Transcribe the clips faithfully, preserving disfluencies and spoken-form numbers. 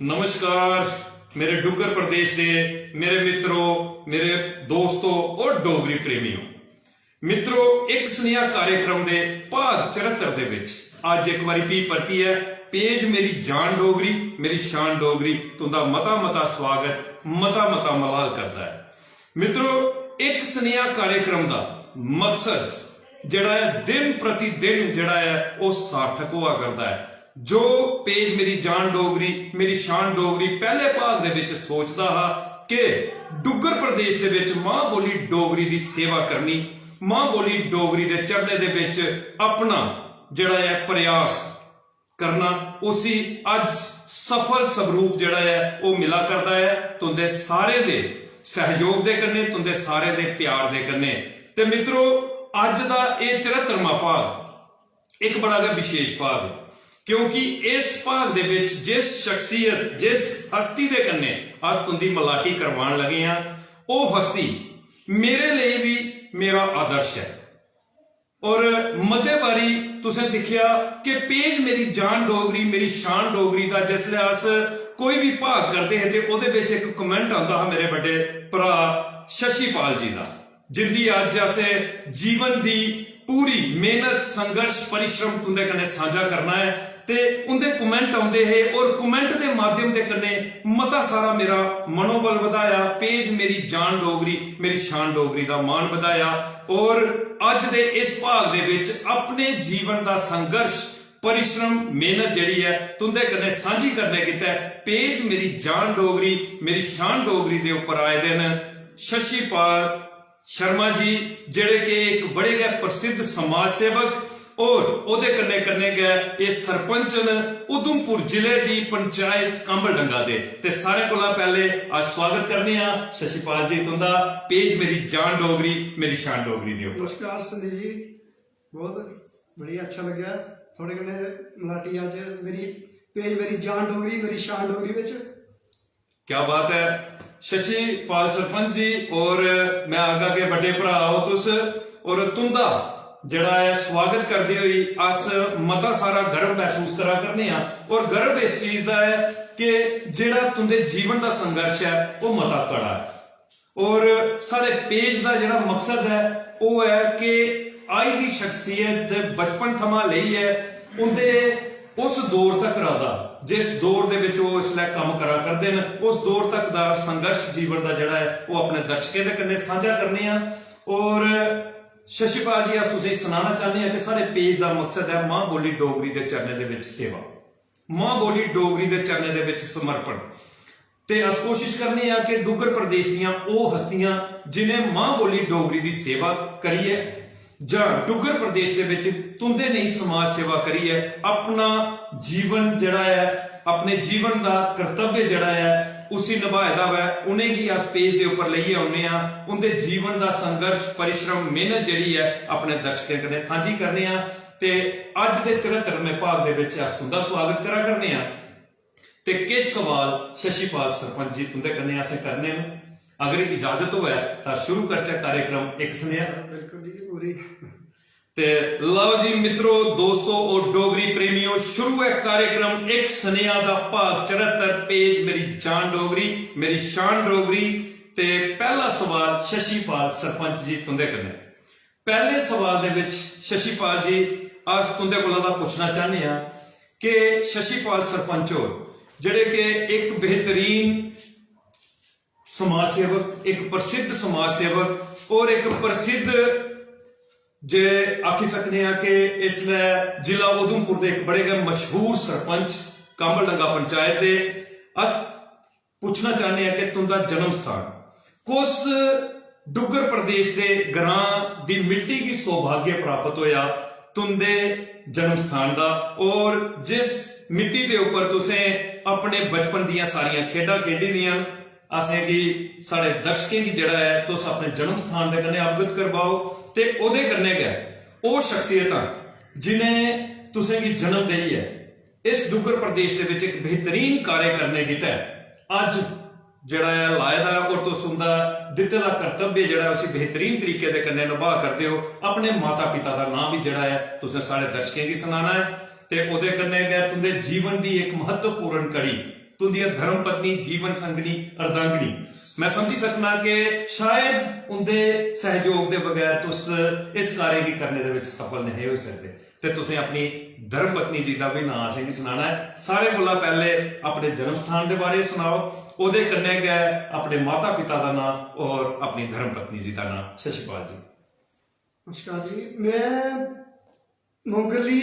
नमस्कार मेरे डुग्गर प्रदेश दे मेरे मित्रो, मेरे दोस्तो और डोगरी प्रेमियो। मित्रो, इक सनेहा कार्यक्रम दे भाग चरहत्तर दे विच अज्ज इक बारी फ्ही परतियै पेज मेरी जान डोगरी, मेरी शान डोगरी, तुंदा मता मता स्वागत, मता मता मलाल करदा ऐ। मित्रो, इक सनेहा कार्यक्रम दा मकसद जेह्ड़ा ऐ, दिन प्रतिदिन जेह्ड़ा ऐ, ओह् सार्थक होआ करदा ऐ। जो पेज मेरी जान डोगरी, मेरी शान डोगरी पैह्ले भाग दे विच सोचदा हा कि डुग्गर प्रदेश दे विच मां बोली डोगरी दी सेवा करनी, मां बोली डोगरी दे चढ़ने दे विच अपना जेह्ड़ा ऐ प्रयास करना, उसी अज्ज सफल स्वरूप जेह्ड़ा ऐ, ओह् मिला करदा ऐ तुंदे सारें दे सैहयोग दे कन्नै, तुंदे सारें दे प्यार दे कन्नै। ते मित्रो, अज्ज दा एह् चरहत्तरमां भाग इक बड़ा गै विशेष भाग ऐ, क्योंकि इस भाग दे विच जिस शख्सियत, जिस हस्ती दे कन्नै अस तुंदी मलाटी करवान लगे आं, ओह् हस्ती मेरे लेई बी मेरा आदर्श ऐ। और मते बारी तुसें दिक्खेआ कि पेज मेरी जान डोगरी, मेरी शान डोगरी दा जिसलै अस कोई बी भाग करदे हे ते ओह्दे बिच इक comment आंदा हा मेरे बड्डे भ्राऽ शशिपाल जी दा, जिंदी अज्ज असें जीवन दी पूरी मेहनत, संघर्ष, परिश्रम तुंदे कन्नै सांझा करना ऐ। ते उंदे comment औंदे हे और comment दे माध्यम दे कन्नै मता सारा मेरा मनोबल बधाया, पेज मेरी जान डोगरी, मेरी शान डोगरी दा मान बधाया। और अज्ज दे इस भाग दे विच अपने जीवन दा संघर्ष, परिश्रम, मेहनत जेह्ड़ी ऐ, तुंदे कन्नै सांझी करने गितै पेज मेरी जान डोगरी, मेरी शान डोगरी दे उप्पर आए दे न शशिपाल शर्मा जी, जेह्ड़े कि इक बड़े गै प्रसिद्ध समाज सेवक और ओह्दे कन्नै कन्नै गै एह् सरपंच न उधमपुर जिले दी पंचायत कांबलडंगा दे। ते सारें कोला पैह्ले अस स्वागत करने आं शशिपाल जी तुंदा पेज मेरी जान डोगरी, मेरी शान डोगरी दे उप्पर। नमस्कार संदीप जी, बहुत बढ़िया, अच्छा लग्गेआ थुआढ़े कन्नै मलाटी अज्ज मेरी पेज मेरी जान डोगरी, मेरी शान डोगरी बिच। क्या बात है शशि पाल सरपंच जी, और मैं आगा के बड्डे भरा हो तुस, और तुंदा जेह्ड़ा ऐ स्वागत करदे होई अस मता सारा गर्व महसूस करा करने आं। और गर्व इस चीज दा ऐ कि जेह्ड़ा तुंदे जीवन दा संघर्ष ऐ ओह् मता कड़ा ऐ। और साढ़े पेज दा जेह्ड़ा मकसद ऐ ओह् ऐ कि आई दी शख्सियत दे बचपन थमां लेइयै उंदे उस दौर तक दा, जिस दौर दे विच ओह् इसलै कम्म करा करदे न, उस दौर तक दा संघर्ष जीवन दा जेह्ड़ा ऐ ओह् अपने दर्शकें दे कन्नै सांझा करने आं। और शशिपाल जी, अस तुसेंगी सनाना चाहने आं कि साढ़े पेज दा मकसद ऐ मां बोली डोगरी दे चरणें दे विच सेवा, मां बोली डोगरी दे चरणें दे विच समर्पण। ते अस कोशिश करने आं कि डुग्गर प्रदेश दियां ओह् हस्तियां जिनें मां बोली डोगरी दी सेवा करियै जां डुग्गर प्रदेश दे विच तुंदे नेही समाज सेवा करियै अपना जीवन जेह्ड़ा ऐ, अपने जीवन दा कर्तव्य जेह्ड़ा ऐ, उसी नभाए दा होऐ, उनेंगी अस पेज दे उप्पर लेइयै औने आं, उंदे जीवन दा संघर्ष, परिश्रम, मेहनत जेह्ड़ी ऐ, अपने दर्शकें कन्नै सांझी करने आं। ते अज्ज दे चरहत्तरमें भाग दे विच अस तुंदा स्वागत करा करने आं। ते किश सवाल शशिपाल सरपंच जी तुंदे कन्नै असें करने न, अगर इजाजत होऐ तां शुरू करचै कार्यक्रम इक सनेहा। बिल्कुल जी, पूरी। ते लओ जी मित्रो, दोस्तो और डोगरी प्रेमियो, शुरू ऐ कार्यक्रम इक सनेहा दा भाग चरहत्तर, पेज मेरी जान डोगरी, मेरी शान डोगरी। ते पैह्ला सवाल शशिपाल सरपंच जी तुंदे कन्नै। पैह्ले सवाल दे विच शशिपाल जी, अस तुंदे कोला दा पुच्छना चाह्ने आं कि शशिपाल सरपंच होर, जेह्ड़े कि इक बेहतरीन समाज सेवक, इक प्रसिद्ध समाज सेवक और इक प्रसिद्ध, जे आखी सकने आं कि इसलै जिला उधमपुर दे इक बड़े गै मशहूर सरपंच, कांबलडंगा पंचायत दे, अस पुच्छना चाह्ने आं कि तुंदा जन्म स्थान कुस डुग्गर प्रदेश दे ग्रां दी मिट्टी गी सौभाग्य प्राप्त होया तुंदे जन्म स्थान दा, और जिस मिट्टी दे उप्पर तुसें अपने बचपन दियां सारियां खेडां खेढी दियां न, असेंगी, साढ़े दर्शकें गी जेह्ड़ा ऐ, तुस अपने जन्म स्थान दे कन्नै अवगत करवाओ ते ओह्दे कन्नै गै ओह् शख्सियतां जिनें तुसेंगी जन्म देइयै इस डुग्गर प्रदेश दे विच इक बेहतरीन कार्य करने गितै अज्ज जेह्ड़ा ऐ लाए दा ऐ और तुस उंदा दित्ते दा कर्तव्य जेह्ड़ा ऐ उसी बेहतरीन तरीके दे कन्नै नभाऽ करदे ओ। अपने माता पिता दा नांऽ बी जेह्ड़ा ऐ तुसें साढ़े दर्शकें गी सनाना ऐ ते ओह्दे कन्नै गै तुंदे जीवन दी इक म्हत्तवपूर्ण कड़ी तुंदियां धर्म पत्नी, जीवन संगनी, अर्धांगिनी। मैं समझी सकना कि शायद उंदे सहयोग दे बगैर तुस इस कार्य गी करने दे विच सफल नहीं होई सकदे। ते तुसें अपनी धर्म पत्नी जी दा भी नां असेंगी सनाना ऐ। सारे कोला पैह्ले अपने जन्म स्थान दे बारे च सनाओ, ओह्दे कन्नै गै अपने माता पिता दा नां और अपनी धर्म पत्नी जी दा नां। शशिपाल जी। नमस्कार जी, मैं मोंगरली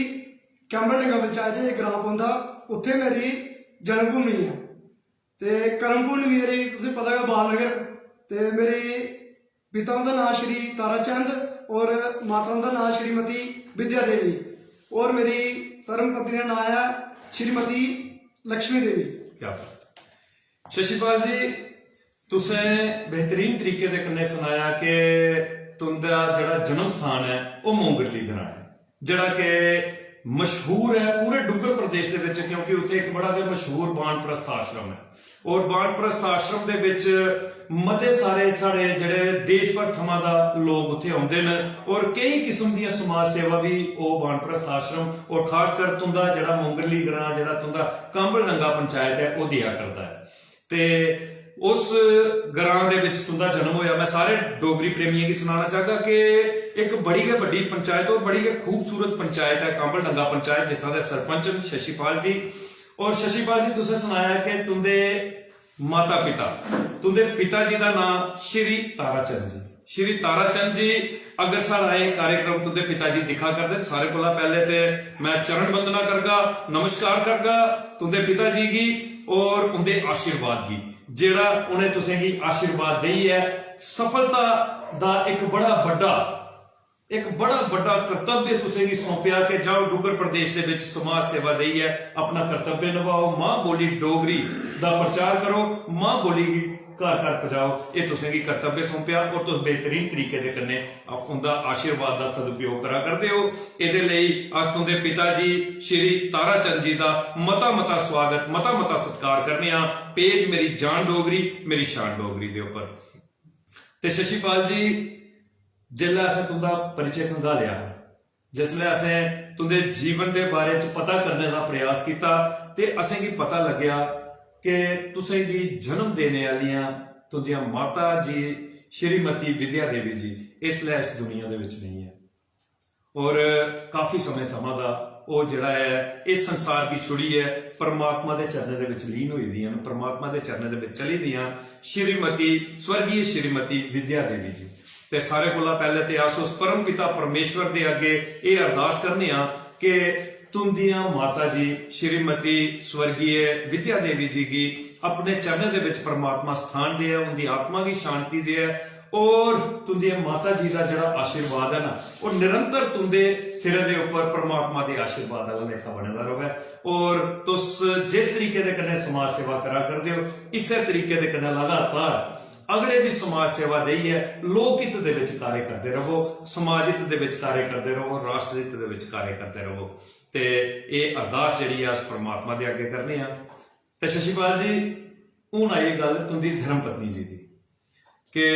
कैंबल डंगा पंचायत च ग्रां पौंदा, उत्थे मेरी जन्मभूमि ऐ। ते कर्मभूमि मेरी, तुसें पता गै, बालनगर। ते मेरे पिता हुंदा नांऽ श्री ताराचंद और माता हुंदा नांऽ श्रीमती विद्या देवी और मेरी धर्म पत्नी दा नांऽ ऐ श्रीमती लक्ष्मी देवी। क्या बात। शशिपाल जी, तुसें बेहतरीन तरीके दे कन्नै सनाया कि तुंदा जेह्ड़ा जन्म स्थान ऐ, ओह् मोंगरली ग्रां ऐ, जेह्ड़ा कि मशहूर ऐ पूरे डुग्गर प्रदेश दे विच, क्योंकि उत्थे इक बड़ा गै मशहूर बानप्रस्थ आश्रम ऐ। और बानप्रस्थ आश्रम दे विच मते सारे साढ़े जेह्ड़े देश भर थमां दा लोक उत्थे औंदे न और केई किस्म दियां समाज सेवा भी ओह् बानप्रस्थ आश्रम और खासकर तुंदा जेह्ड़ा मोंगरली ग्रां, जेह्ड़ा तुंदा कांबल डंगा पंचायत ऐ, ओह् देआ करदा ऐ। ते उस ग्रां दे विच तुंदा जन्म होया। मैं सारे डोगरी प्रेमियें गी सनाना चाहगा कि इक बड़ी गै बड्डी पंचायत और बड़ी गै खूबसूरत पंचायत ऐ कांबल डंगा पंचायत, जित्थां दे सरपंच न शशिपाल जी। और शशिपाल जी, तुसें सनाया कि तुंदे माता पिता, तुंदे पिता जी दा नां श्री ताराचंद जी। श्री ताराचंद जी, अगर साढ़ा एह् कार्यक्रम तुंदे पिता जी दिक्खा करदे न, सारे कोला पैह्ले ते मैं चरण वंदना करगा, नमस्कार करगा तुंदे पिता जी गी और उंदे आशीर्वाद गी, जेह्ड़ा उ'नें तुसेंगी आशीर्वाद देइयै सफलता दा इक बड़ा बड्डा, इक बड़ा बड्डा कर्तव्य तुसेंगी सौंपेआ कि जाओ डुग्गर प्रदेश दे विच समाज सेवा देइयै अपना कर्तव्य नभाओ, मां बोली डोगरी दा प्रचार करो, मां बोली गी घर घर पजाओ। एह् तुसेंगी कर्तव्य सौंपेआ और तुस बेहतरीन तरीके दे कन्नै उंदा आशीर्वाद दा सदुपयोग करा करदे ओ। एह्दे लेई अस तुंदे पिता जी श्री ताराचंद जी दा मता मता स्वागत, मता मता सत्कार करने आं। पेज मेरी जान डोगरी, मेरी शान डोगरी दे उप्पर। ते शशिपाल जी, जिसलै असें तुंदा परिचय खंगालेआ हा, जिसलै असें तुंदे जीवन दे बारे च पता करने दा प्रयास कीता, ते असेंगी पता लग्गेआ कि तुसेंगी जन्म देने आह्लियां तुंदियां माता जी श्रीमती विद्या देवी जी इसलै इस दुनिया दे विच नेईं ऐ। और काफी समें थमां दा ओह् जेह्ड़ा ऐ, इस संसार गी छुड़ियै परमात्मा दे चरणें दे विच लीन होई दियां न, परमात्मा दे चरणें दे विच चली दियां श्रीमती, स्वर्गीय श्रीमती विद्या देवी जी। ते सारे कोला पैह्ले ते अस उस परम पिता परमेश्वर दे अग्गे एह् अरदास करने आं कि तुंदियां माता जी श्रीमती स्वर्गीय विद्या देवी जी गी अपने चरणें दे विच परमात्मा स्थान देऐ, उंदी आत्मा गी शांति देऐ और तुंदियां माता जी दा जेह्ड़ा आशीर्वाद ऐ ना, ओह् निरंतर तुंदे सिरै दे उप्पर परमात्मा दे आशीर्वाद आह्ला लेखा बने दा र'वै। और तुस जिस तरीके दे कन्नै समाज सेवा करा करदे ओ, इस्सै तरीके दे कन्नै लगातार अगड़े दी समाज सेवा देइयै लोक हित दे विच कार्य करदे र'वो, समाज हित दे विच कार्य करदे र'वो, राष्ट्र हित दे विच कार्य करदे र'वो। ते एह् अरदास जेह्ड़ी ऐ अस परमात्मा दे अग्गें करने आं। ते शशिपाल जी, हून आई गल्ल तुंदी धर्म पत्नी जी दी, कि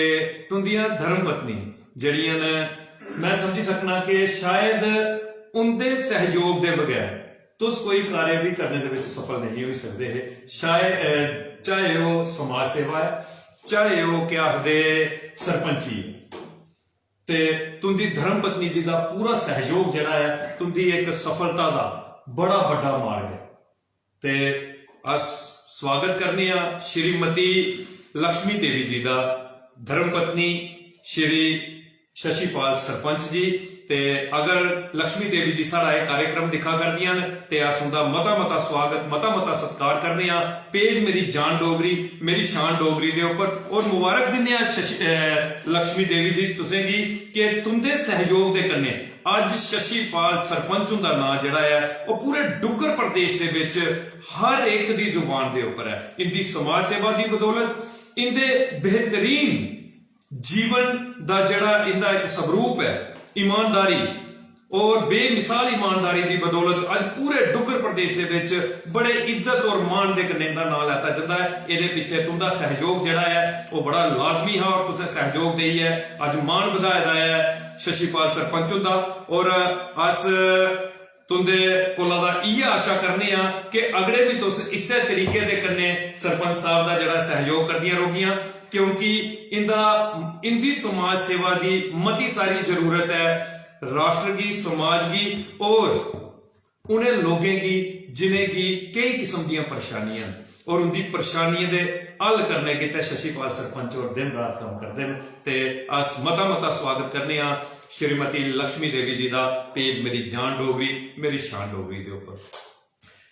तुंदियां धर्म पत्नी जेह्ड़ियां न, मैं समझी सकना कि शायद उंदे सहयोग दे बगैर तुस कोई कार्य भी करने दे विच सफल नहीं होई सकदे हे। शायद, अ, चाहे ओह् समाज सेवा ऐ, चाहे ओह् केह् आखदे सरपंची ऐ। ते तुंदी धर्म पत्नी जी दा पूरा सहयोग जेह्ड़ा ऐ, तुंदी इक सफलता दा बड़ा बड्डा मार्ग ऐ। ते अस स्वागत करने आं श्रीमती लक्ष्मी देवी जी दा, धर्म पत्नी श्री शशिपाल सरपंच जी। ते अगर लक्ष्मी देवी जी साढ़ा एह् कार्यक्रम दिक्खा करदियां न, ते अस उंदा मता मता स्वागत, मता मता सत्कार करने आं। पेज मेरी जान डोगरी, मेरी शान डोगरी दे उप्पर, और मुबारक दिन्ने आं शशि, अ, लक्ष्मी देवी जी तुसेंगी कि तुंदे सहयोग दे कन्नै अज्ज शशिपाल सरपंच हुंदा नांऽ जेह्ड़ा ऐ, ओह् पूरे डुग्गर प्रदेश दे बिच हर इक दी जुबान दे उप्पर ऐ। इंदी समाज सेवा दी बदौलत, इंदे बेहतरीन जीवन दा जेह्ड़ा इंदा इक स्वरूप ऐ, ईमानदारी और बेमिसाल ईमानदारी दी बदौलत अज्ज पूरे डुग्गर प्रदेश दे बिच बड़े इज्जत और मान दे कन्नै इंदा नांऽ लैता जंदा ऐ। एह्दे पिच्छे तुंदा सहयोग जेह्ड़ा ऐ, ओह् बड़ा लाजमी हा और तुसें सहयोग देइयै अज्ज मान बधाए दा ऐ शशिपाल सरपंच हुंदा। और अस तुंदे कोला दा इ'यै आशा करने आं कि अगड़े बी तुस इस्सै तरीके दे कन्नै सरपंच साहब दा जेह्ड़ा सैहयोग करदियां रौह्गियां, क्योंकि इंदा, इंदी समाज सेवा दी मती सारी जरूरत ऐ राष्ट्र गी, समाज गी और उ'नें लोकें गी जिनेंगी केई किस्म दियां परेशानियां न और उंदी परेशानियें दे हल करने गितै शशिपाल सरपंच होर दिन रात कम्म करदे न। ते अस मता मता स्वागत करने आं श्रीमती लक्ष्मी देवी जी दा पेज मेरी जान डोगरी, मेरी शान डोगरी दे उप्पर।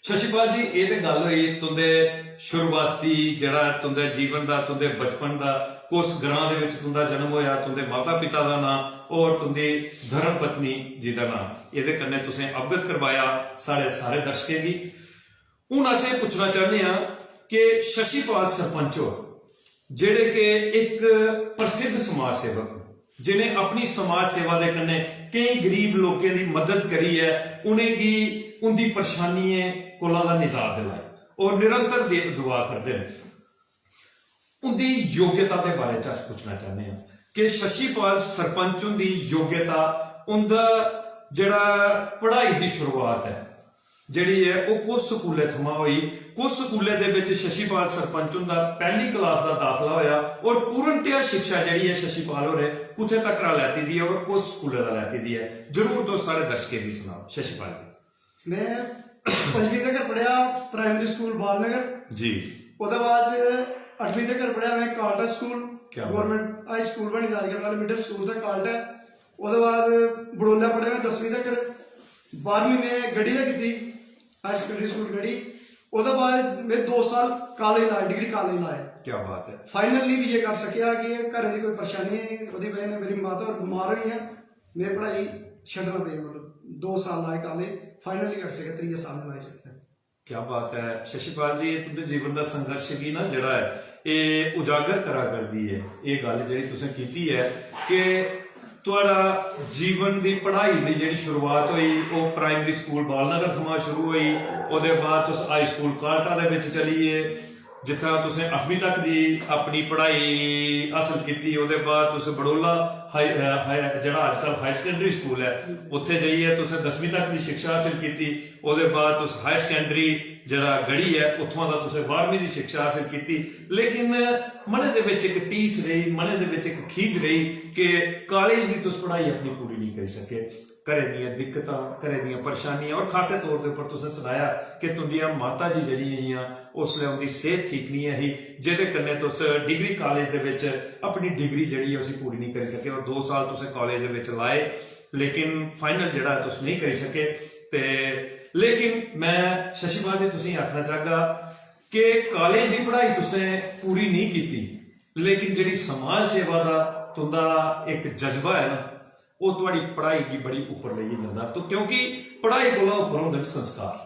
शशिपाल जी, एह् ते गल्ल होई तुंदे शुरुआती, जेह्ड़ा तुंदे जीवन दा, तुंदे बचपन दा, कुस ग्रां दे बिच तुंदा जन्म होया, तुंदे माता पिता दा नां और तुंदी धर्म पत्नी जी दा नां, एह्दे कन्नै तुसें अवगत करवाया साढ़े सारे दर्शकें गी। हून अस एह् पुच्छना चाह्न्ने आं कि शशिपाल सरपंच होर, जेह्ड़े कि इक प्रसिद्ध समाज सेवक न, जिनें अपनी समाज सेवा दे कन्नै केई गरीब लोकें दी मदद करियै उ'नेंगी उंदी परेशानियें कोला दा निजात दिलाया और निरंतर दे-, दुआ करदे न। उंदी योग्यता दे बारे च अस पुच्छना चाह्न्ने आं कि शशिपाल सरपंच हुंदी योग्यता, उंदा जेह्ड़ा पढ़ाई दी शुरुआत ऐ, जेह्ड़ी ऐ, ओह् कुस स्कूलै थमां होई, कुस स्कूलै दे बिच शशिपाल सरपंच हुंदा पैह्ली क्लास दा दाखला होया और पूर्णतया शिक्षा जेह्ड़ी ऐ शशिपाल होरें कुत्थै तक्कर लैती दी ऐ और कुस स्कूलै दा लैती दी ऐ, जरूर तुस साढ़े दर्शकें गी सनाओ शशिपाल जी। में पंजमीं तगर पढ़ेआ प्राइमरी स्कूल बालनगर। जी। ओह्दे बाद च अठमीं तगर पढ़ेआ में कालटा स्कूल, क्या बात। गवर्नमेंट हाई स्कूल बनी दा अजकल, पैह्लें मिडिल स्कूल था कालटा। ओह्दे बाद बड़ोलै पढ़ेआ में दसमीं तगर। बारहमीं में गढ़ी दा कीती, हायर सकैंडरी स्कूल गढ़ी। ओह्दे बाद में दो साल कालेज लाए, डिग्री कालेज लाए। क्या बात है। फाइनल नहीं बीए कर सकेआ कि घरै दी कोई परेशानी ही, ओह्दी बजह कन्नै मेरी माता होर बमार होई गेइयां, में पढ़ाई छड्डना पेआ, मतलब दो साल लाए कालेज, फाइनल नहीं कर सकेआ, त्रीया साल में लाई सकेआ। क्या बात है शशिपाल जी, एह् तुंदे जीवन दा संघर्ष गी ना जेह्ड़ा ऐ, एह् उजागर करा करदी ऐ एह् गल्ल जेह्ड़ी तुसें कीती ऐ कि थुआढ़ा जीवन दी पढ़ाई दी जेह्ड़ी शुरुआत होई, ओह् प्राइमरी स्कूल बालनगर थमां शुरू होई। ओह्दे बाद तुस हाई स्कूल कालटा दे बिच चली गे, जित्थां तुसें अठमीं तक दी अपनी पढ़ाई हासल कीती। ओह्दे बाद तुस बड़ोला हाई, अ, हाई, जेह्ड़ा अजकल हायर सकैंडरी स्कूल ऐ, उत्थै जाइयै तुसें दसमीं तक दी शिक्षा हासल कीती। ओह्दे बाद तुस हायर सकैंडरी जेह्ड़ा गढ़ी ऐ, उत्थुआं दा तुसें बारहमीं दी शिक्षा हासल कीती। लेकिन मनै दे बिच इक टीस रेही, मनै दे बिच इक खीज रेही कि कालेज दी तुस पढ़ाई अपनी पूरी नेईं करी सके। घरै दियां दिक्कतां, घरै दियां परेशानियां, और खासे तौर दे उप्पर तुसें सनाया कि तुंदियां माता जी जेह्ड़ियां हियां, उसलै उंदी सेह्त ठीक निं ऐ ही, जेह्दे कन्नै तुस डिग्री कालेज दे बिच अपनी डिग्री जेह्ड़ी ऐ, उसी पूरी निं करी सके, और दो साल तुसें कालेज दे बिच लाए, लेकिन फाइनल जेह्ड़ा ऐ, तुस नेईं करी सके। ते लेकिन में शशिपाल जी, तुसेंगी आखना चाहगा कि कालेज दी पढ़ाई तुसें पूरी नेईं कीती, लेकिन जेह्ड़ी समाज सेवा दा तुंदा इक जज्बा ऐ ना, ओह् थुआढ़ी पढ़ाई गी बड़ी उप्पर लेइयै जंदा। तो क्योंकि पढ़ाई कोला उप्पर होंदे न संस्कार,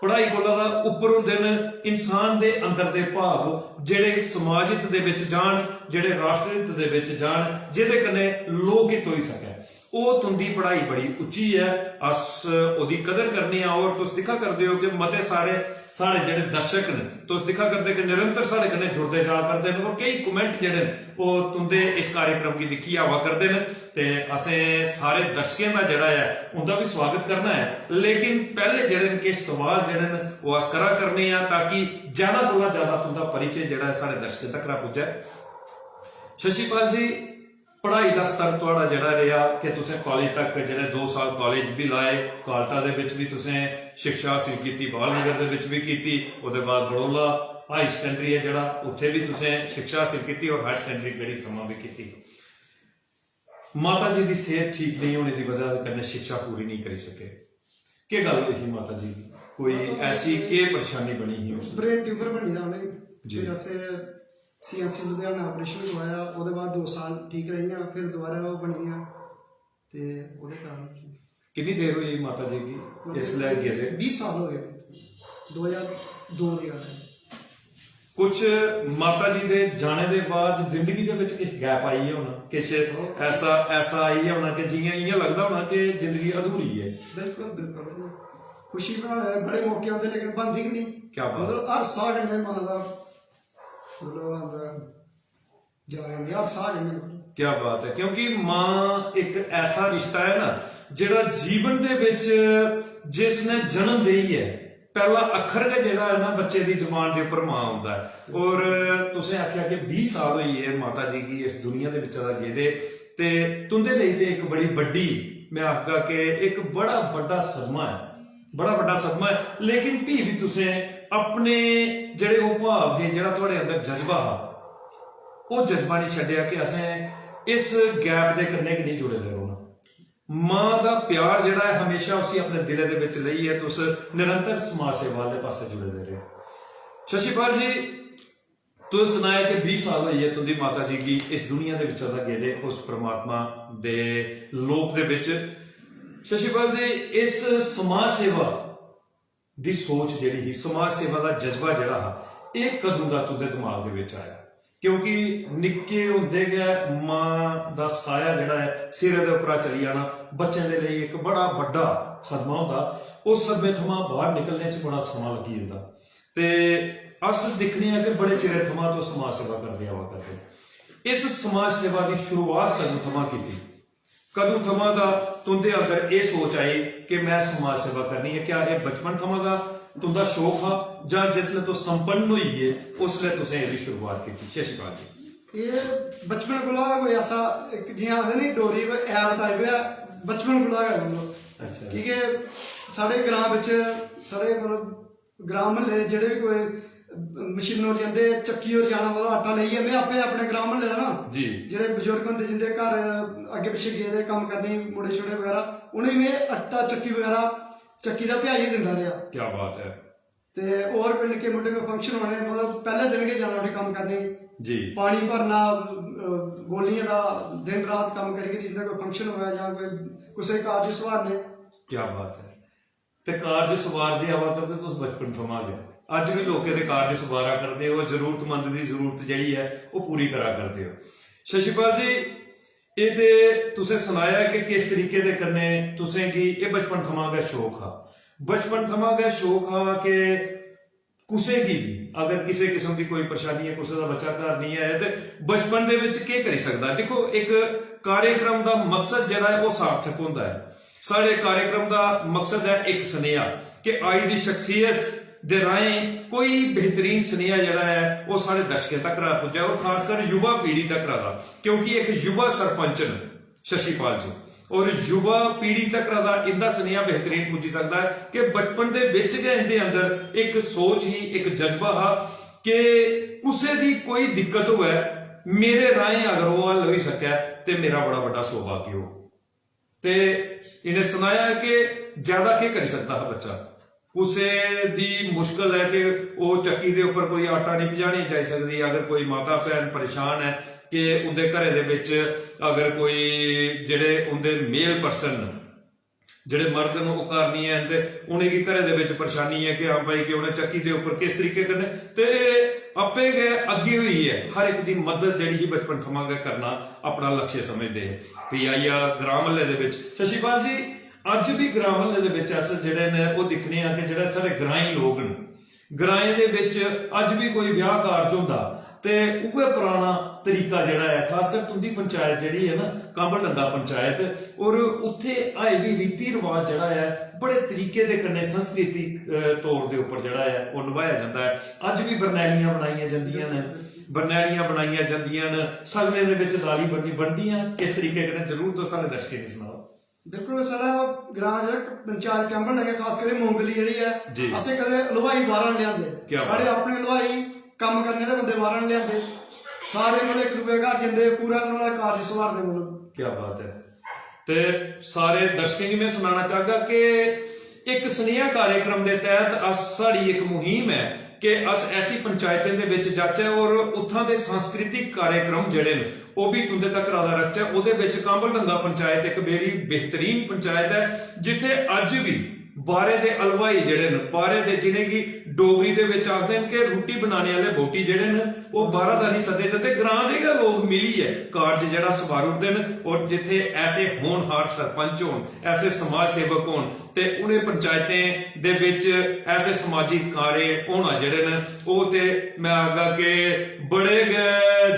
पढ़ाई कोला दा उप्पर होंदे न इंसान दे अंदर दे भाव, जेह्ड़े समाज हित दे बिच जान, जेह्ड़े राष्ट्र हित दे बिच जान, जेह्दे कन्नै लोक हित होई सकै। ओह् तुंदी पढ़ाई बड़ी उच्ची ऐ। अस ओह्दी कदर करने आं। और तुस दिक्खा करदे ओ कि मते सारे साढ़े जेह्ड़े दर्शक न, तुस दिक्खा करदे कि निरंतर साढ़े कन्नै जुड़दे जा करदे न और केई comment जेह्ड़े न, ओह् तुंदे इस कार्यक्रम गी दिक्खियै आवा करदे न। ते असें सारे दर्शकें दा जेह्ड़ा ऐ, उंदा बी स्वागत करना ऐ, लेकिन पैह्ले जेह्ड़े न, किश सवाल जेह्ड़े न, ओह् अस करा करने आं, ताकि ज्यादा कोला ज्यादा तुंदा परिचय जेह्ड़ा ऐ, साढ़े दर्शकें तक्कर पुज्जै। शशिपाल जी, पढ़ाई दा स्तर थुआढ़ा जेह्ड़ा रेहा कि तुसें कालेज तक जेह्ड़े दो साल कालेज बी लाए, कालटा दे बिच बी तुसें शिक्षा हासल कीती, बाल नगर दे बिच बी कीती, ओह्दे बाद बड़ोला हाई सकैंडरी ऐ जेह्ड़ा, उत्थै बी तुसें शिक्षा हासल कीती और हायर सकैंडरी गढ़ी थमां बी कीती। माता जी दी सेह्त ठीक नेईं होने दी बजह कन्नै शिक्षा पूरी नेईं करी सके। केह् गल्ल होई ही माता जी दी? कोई ऐसी केह् परेशानी बनी ही उस? ब्रेन ट्यूमर बनी दा उ'नेंगी। जी। फिर असें सीएमसी लुधियाना ऑपरेशन करवाया, ओह्दे बाद दो साल ठीक रेहियां, फिर दोबारा ओह् बनी गेआ। ते ओह्दे कारण किन्नी देर होई माता जी गी इसलै गेदे? बीह् साल हो गए, दो ज्हार दो दी गल्ल है। कुछ माता जी दे जाने दे बाद जिंदगी दे विच किश गैप आई गेआ होना, किश ऐसा, ऐसा आई गेआ होना कि जियां इयां लगदा होना कि जिंदगी अधूरी ऐ। बिल्कुल, बिल्कुल। खुशी बनाने दे बड़े मौके आंदे, लेकिन बनदी गै नहीं। क्या बात। मतलब, हर साह कन्नै मां दा, मतलब, आंदा, जा रही है, हर साह कन्नै। क्या बात है, क्योंकि मां एक ऐसा रिश्ता है ना, जेह्ड़ा जीवन दे बिच जिसने जन्म देई ऐ, पैह्ला अक्खर गै जेह्ड़ा ऐ ना, बच्चे दी जबान दे उप्पर मां औंदा ऐ। और तुसें आखेआ कि बीह् साल होई गे माता जी गी इस दुनिया दे बिच्चा दा गेदे, ते तुं'दे लेई ते इक बड़ी बड्डी, में आखगा कि इक बड़ा बड्डा सदमा ऐ, बड़ा बड्डा सदमा ऐ। लेकिन फ्ही बी तुसें अपने जेह्ड़े ओह् भाव हे, जेह्ड़ा थुआढ़े अंदर जज्बा हा, ओह् जज्बा निं छड्डेआ कि असें इस गैप दे कन्नै गै निं जुड़े दे रौह्ना। मां दा प्यार जेह्ड़ा ऐ, हमेशा उसी अपने दिलै दे बिच लेइयै तुस निरंतर समाज सेवा आह्ले पासै जुड़े दे रेह्। शशिपाल जी, तुस सनाया कि बीह् साल होई गे तुं'दी माता जी गी इस दुनिया दे बिच्चा दा गेदे उस परमात्मा दे लोक दे बिच। शशिपाल जी, इस समाज सेवा दी सोच जेह्ड़ी ही, समाज सेवा दा जज्बा जेह्ड़ा हा, एह् कदूं दा तुं'दे दमाग दे बिच आया? क्योंकि निक्के होंदे गै मां दा साया जेह्ड़ा ऐ, सिरै दे उप्परा चली जाना, बच्चें दे लेई इक बड़ा बड्डा सदमा होंदा। उस सदमे थमां बाह्र निकलने च बड़ा समां लग्गी जंदा। ते अस दिक्खने आं कि बड़े चिरै थमां तुस समाज सेवा करदे आवा करदे। इस समाज सेवा दी शुरुआत कदूं थमां कीती? कदूं थमां दा तुं'दे अंदर एह् सोच आई कि में समाज सेवा करनी ऐ? क्या एह् बचपन थमां दा तुं'दा शौक हा, जां जिसलै तुस संपन्न होई गे, उसलै तुसें एह्दी शुरुआत कीती? शशिपाल जी। एह् बचपन कोला गै कोई ऐसा इक, जि'यां आखदे नी डोगरी च, ऐल टाइप ऐ, बचपन कोला गै, मतलब। अच्छा। की के साढ़े ग्रां बिच, साढ़े, मतलब, ग्रां म्हल्ले दे जेह्ड़े बी कोई मशीनों पर जंदे, चक्की पर जाना, मतलब, आटा लेइयै, में आपे अपने ग्रां म्हल्ले दा ना, जी। जेह्ड़े बजुर्ग होंदे, जिंदे घर अग्गें पिच्छें गेदे कम्म करने गी, मुड़े शुड़े बगैरा, उ'नेंगी में आटा, चक्की बगैरा, चक्की दा प्याइयै दिंदा रेहा। क्या बात ऐ। ते होर कोई निक्के मुट्टे कोई function होने, मतलब, पैह्ले दिन गै जाना उठी कम्म करने गी। जी। पानी भरना, अ, गोलियें दा, दिन रात कम्म करियै, जिंदा कोई function होऐ जां कोई कुसै कारज सुधारने। क्या बात ऐ। ते कारज सवारदे आवा करदे तुस बचपन थमां गै। अज्ज बी लोकें दे कारज सवारा करदे ओ, जरूरतमंद दी जरूरत जेह्ड़ी ऐ, ओह् पूरी करा करदे ओ। शशिपाल जी, एह् ते तुसें सनाया कि किस तरीके दे कन्नै तुसें गी एह् बचपन थमां गै शौक हा। बचपन थमां गै शौक हा कि कुसै गी बी अगर किसै किस्म दी कोई परेशानी ऐ, कुसै दा बच्चा घर निं ऐ, ते बचपन दे बिच केह् करी सकदा? दिक्खो, इक कार्यक्रम दा मकसद जेह्ड़ा ऐ, ओह् सार्थक होंदा ऐ। साढ़े कार्यक्रम दा मकसद ऐ इक सनेहा, कि अज्ज दी शख्सियत दे राहें कोई बेहतरीन सनेहा जेह्ड़ा ऐ, ओह् साढ़े दर्शकें तक पुज्जै, और खासकर युवा पीढ़ी तक दा, क्योंकि इक युवा सरपंच न शशिपाल जी, और युवा पीढ़ी तक दा इंदा सनेहा बेहतरीन पुज्जी सकदा ऐ कि बचपन दे बिच गै इंदे अंदर इक सोच ही, इक जज्बा हा कि कुसै दी कोई दिक्कत होऐ, मेरे राहें अगर ओह् हल होई सकै, ते मेरा बड़ा बड्डा सौभाग्य हो। ते इ'नें सनाया कि ज्यादा केह् करी सकदा हा बच्चा। कुसै दी मुश्कल ऐ कि ओह् चक्की दे उप्पर कोई आटा निं पजाने जाई सकदी, अगर कोई माता भैन परेशान ऐ कि उं'दे घरै दे बिच अगर कोई जेह्ड़े उं'दे male person न, जेह्ड़े मर्द न, ओह् घर निं हैन, ते उ'नेंगी घरै दे बिच परेशानी ऐ कि हां भाई, कि उ'नें चक्की दे उप्पर किस तरीके कन्नै, ते आपे गै अग्गें होइयै हर इक दी मदद जेह्ड़ी ही बचपन थमां गै करना अपना लक्ष्य समझदे हे। फ्ही आई गेआ ग्रां म्हल्ले दे बिच। शशिपाल जी, अज्ज बी ग्रां म्हल्ले दे बिच अस जेह्ड़े न, ओह् दिक्खने आं कि जेह्ड़ा साढ़े ग्राईं लोक न, ग्राएं दे बिच अज्ज बी कोई ब्याह कारज होंदा ते उ'ऐ पराना तरीका जेह्ड़ा ऐ, खासकर तुं'दी पंचायत जेह्ड़ी ऐ ना, कांबल डंगा पंचायत, और उत्थै अजें बी रीति रवाज जेह्ड़ा ऐ, बड़े तरीके दे कन्नै सांस्कृतिक, अ, तौर दे उप्पर जेह्ड़ा ऐ, ओह् नभाया जंदा ऐ। अज्ज बी बरनैलियां बनाइयां जंदियां न, बरनैलियां बनाइयां जंदियां न, सगलें दे बिच दाली बनदी, बनदियां किस तरीके कन्नै, जरूर तुस साढ़े दर्शकें गी सनाओ। बिल्कुल, साढ़ा ग्रां जेह्ड़ा पंचायत कैंबल नगर, खास करियै मोंगली जेह्ड़ी ऐ, जी। असें कदें हलवाई बाह्रा निं लेआंदे। क्या बात। साढ़े अपने हलवाई, कम्म करने आह्ले बंदे बाह्रा निं लेआंदे। सारे मतलब इक दूए घर जंदे, पूरा नुहाड़ा कारज संभालदे मतलब। क्या बात ऐ। ते सारे दर्शकें गी में सनाना चाहगा कि इक सनेहा कार्यक्रम दे तैह्त अस, साढ़ी इक मुहिम ऐ कि अस ऐसी पंचायतें दे बिच जाचै और उत्थां दे सांस्कृतिक कार्यक्रम जेह्ड़े न, ओह् बी तुं'दे तक्कर दा रखचै। ओह्दे बिच कांबल डंगा पंचायत इक बड़ी बेहतरीन पंचायत ऐ, जित्थै अज्ज बी बाहरे दे हलवाई जेह्ड़े न, बाहरे दे, जिनेंगी डोगरी दे बिच आखदे न कि रुट्टी बनाने आह्ले बोटी जेह्ड़े न, ओह् बाहरा दा नहीं सद्दे जंदे, ग्रां दे गै लोक मिलियै कारज जेह्ड़ा सवारी ओड़दे न। और जित्थे ऐसे होनहार सरपंच होन, ऐसे समाज सेवक होन, ते उ'नें पंचायतें दे बिच ऐसे समाजिक कार्य होना जेह्ड़े न, ओह् ते मैं आखगा कि बड़े गै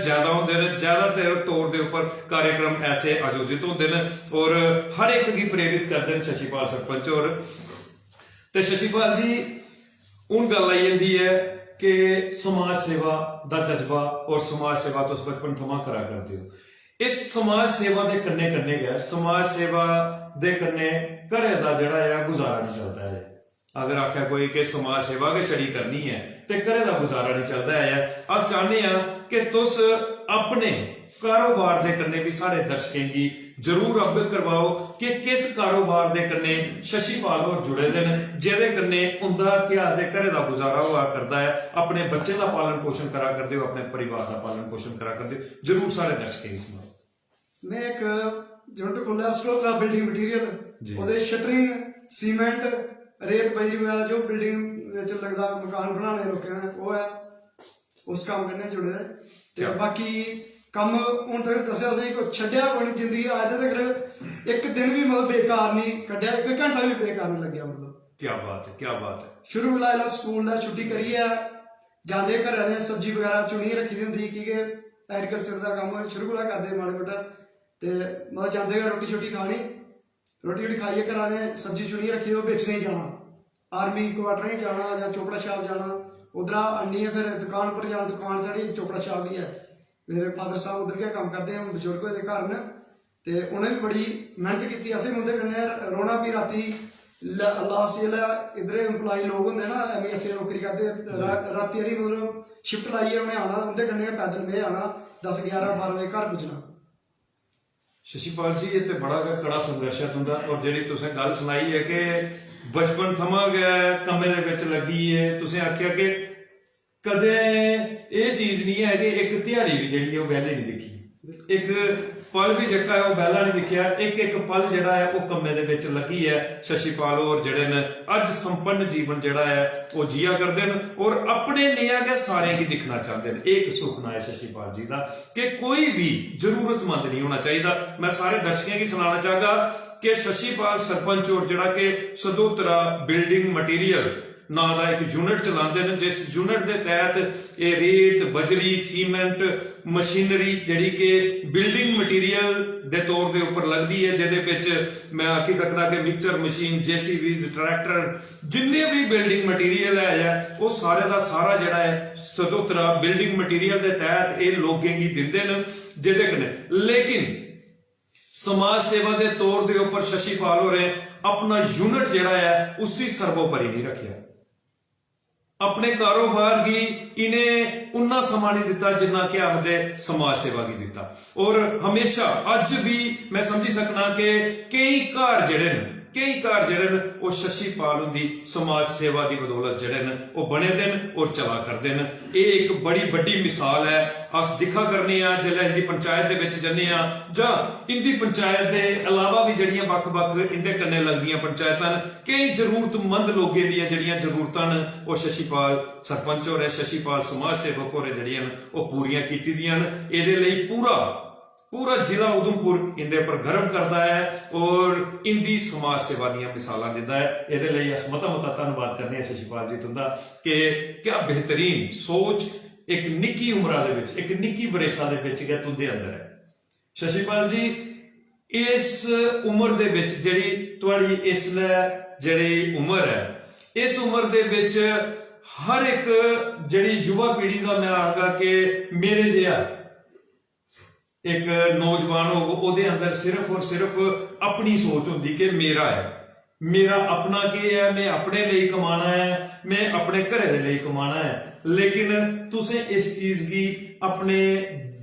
ज्यादा होंदे न। ज्यादातर तौर दे उप्पर कार्यक्रम ऐसे आयोजित होंदे न और हर इक गी प्रेरित करदे न शशिपाल सरपंच होर। ते शशिपाल जी, हून गल्ल आई जंदी ऐ कि समाज सेवा दा जज्बा और समाज सेवा तुस बचपन थमां करा करदे ओ। इस समाज सेवा दे कन्नै कन्नै गै समाज सेवा दे कन्नै घरै दा जेह्ड़ा ऐ गुजारा निं चलदा ऐ। अगर आखै कोई कि समाज सेवा गै छड़ी करनी ऐ ते घरै दा गुजारा निं चलदा ऐ। अस चाह्न्ने आं कि तुस अपने कारोबार दे कन्नै बी साढ़े दर्शकें गी जरूर अवगत करवाओ कि किस कारोबार दे कन्नै शशिपाल होर जुड़े दे न, जेह्दे कन्नै उं'दा केह् आखदे घरै दा गुजारा होआ करदा ऐ, अपने बच्चें दा पालन पोषण करा करदे ओ, अपने परिवार दा पालन पोषण करा करदे ओ। जरूर साढ़े दर्शकें गी सनाओ। में इक यूनिट खोह्लेआ, सटोत्रा बिल्डिंग मटीरियल। जी। ओह्दे शटरिंग, सीमेंट, रेत बजरी बगैरा जो बिल्डिंग बिच लगदा, मकान बनाने लोकें दे, ओह् ऐ, उस कम्म कन्नै जुड़े दे। ते क्या? बाकी कम्म हून तक दस्सेआ तुसें, कोई छड्डेआ कोई निं जिंदगी, अज्ज तक इक दिन बी मतलब बेकार निं कड्ढेआ, इक घैंटा बी बेकार निं लग्गेआ। मतलब क्या बात है, क्या बात है। शुरू कोला इसलै स्कूल दा छुट्टी करियै जंदे घरै आह्लें सब्जी बगैरा चुनियै रक्खी दी होंदी ही, की के एग्रीकल्चर दा कम्म शुरू कोला करदे माड़ा मुट्टा। ते मतलब जंदे गै रुट्टी शुट्टी खानी, रुट्टी शुट्टी खाइयै घरा दे सब्जी चुनियै रक्खी दी, ओह् बेचने गी जाना, आर्मी क्वार्टरें च जाना जां चोपड़ा छाप जाना, उद्धरा आह्नियै फिर दुकान पर जाना। दुकान साढ़ी इक चोपड़ा छाप बी ऐ, मेरे फादर साहब उद्धर गै कम्म करदे हे, हून बजुर्ग होए दे घर न। ते उ'नें बी बड़ी मेह्नत कीती, असें बी उं'दे कन्नै रौह्ना। फ्ही रातीं लास्ट जिसलै इद्धर एम्प्लॉय लोक होंदे ना, ऐम ई ऐस दी नौकरी करदे, रा- रातीं आह्ली मतलब शिफ्ट लाइयै उ'नें आना, उं'दे कन्नै गै पैदल में आना, दस ग्यारह बारह बजे घर पुज्जना। शशिपाल जी, एह् ते बड़ा गै कड़ा संघर्श ऐ तुं'दा। और जेह्ड़ी तुसें गल्ल सनाई ऐ कि बचपन थमां गै कम्मै दे बिच लग्गी ऐ, तुसें आखेआ कि कदें एह् चीज निं ऐ कि इक ध्याड़ी बी जेह्ड़ी ऐ ओह् बेह्ले निं दिक्खी, इक पल बी जेह्का ऐ ओह् बेह्ला निं दिक्खेआ, इक इक पल जेह्ड़ा ऐ ओह् कम्मै दे बिच लग्गी ऐ। शशिपाल होर जेह्ड़े न अज्ज संपन्न जीवन जेह्ड़ा ऐ ओह् जिया करदे न और अपने नेहा गै सारें गी दिक्खना चांह्दे न। एह् इक सुखना ऐ शशिपाल जी दा कि कोई बी जरूरतमंद निं होना चाहिदा। मैं सारे दर्शकें गी सनाना चाहगा कि शशिपाल सरपंच होर जेह्ड़ा कि सदोत्रा बिल्डिंग मटीरियल नांऽ दा इक यूनिट चलांदे न, जिस यूनिट दे तैह्त एह् रेत, बजरी, सीमेंट, मशीनरी जेह्ड़ी कि बिल्डिंग मटीरियल दे तौर दे उप्पर लगदी ऐ, जेह्दे बिच मैं आखी सकना कि मिक्सचर मशीन, जे सी बीज, ट्रैक्टर, जिन्ने बी बिल्डिंग मटीरियल ऐ, ऐ, ओह् सारे दा सारा जेह्ड़ा ऐ सदोत्रा बिल्डिंग मटीरियल दे तैह्त एह् लोकें गी दिंदे न, जेह्दे कन्नै, लेकिन समाज सेवा दे तौर दे उप्पर शशिपाल होरें अपना यूनिट जेह्ड़ा ऐ उसी सर्वोपरि नहीं रखेआ। अपने कारोबार गी इ'नें उन्ना समां नहीं दित्ता जिन्ना कि आखदे समाज सेवा गी दित्ता। और हमेशा अज्ज भी मैं समझी सकना कि केई घर जेह्ड़े न, केई घर जेह्ड़े न ओह् शशिपाल हुंदी समाज सेवा दी बदौलत जेह्ड़े न ओह् बने दे न और चला करदे न। एह् इक बड़ी बड्डी मिसाल ऐ। अस दिक्खा करने आं जिसलै इंदी पंचायत दे बिच जन्ने आं जां इंदी पंचायत दे अलावा बी जेह्ड़ियां बक्ख-बक्ख इंदे कन्नै लगदियां पंचायतां न, केई जरूरतमंद लोकें दियां जेह्ड़ियां जरूरतां न ओह् शशिपाल सरपंच होरें, शशिपाल समाज सेवक होरें जेह्ड़ियां न ओह् पूरियां कीती दियां न। एह्दे लेई पूरा पूरा जिला उधमपुर इंदे पर गर्व करदा ऐ और इंदी समाज सेवा दियां मिसालां दिंदा ऐ। एह्दे लेई अस मता मता धन्नवाद करने आं शशिपाल जी तुंदा कि क्या बेहतरीन सोच इक निक्की उम्रा दे बिच, इक निक्की बरेसा दे बिच गै तुंदे अंदर ऐ। शशिपाल जी, इस उम्र दे बिच जेह्ड़ी तुआढ़ी इसलै जेह्ड़ी उम्र ऐ, इस उम्र दे बिच हर इक जेह्ड़ी युवा पीढ़ी दा मैं आखगा कि मेरे जेहा इक नौजवान होग, ओह्दे अंदर सिर्फ और सिर्फ अपनी सोच होंदी कि मेरा ऐ, मेरा अपना केह् ऐ, में अपने लेई कमाना ऐ, में अपने घरै दे लेई कमाना ऐ। लेकिन तुसें इस चीज गी अपने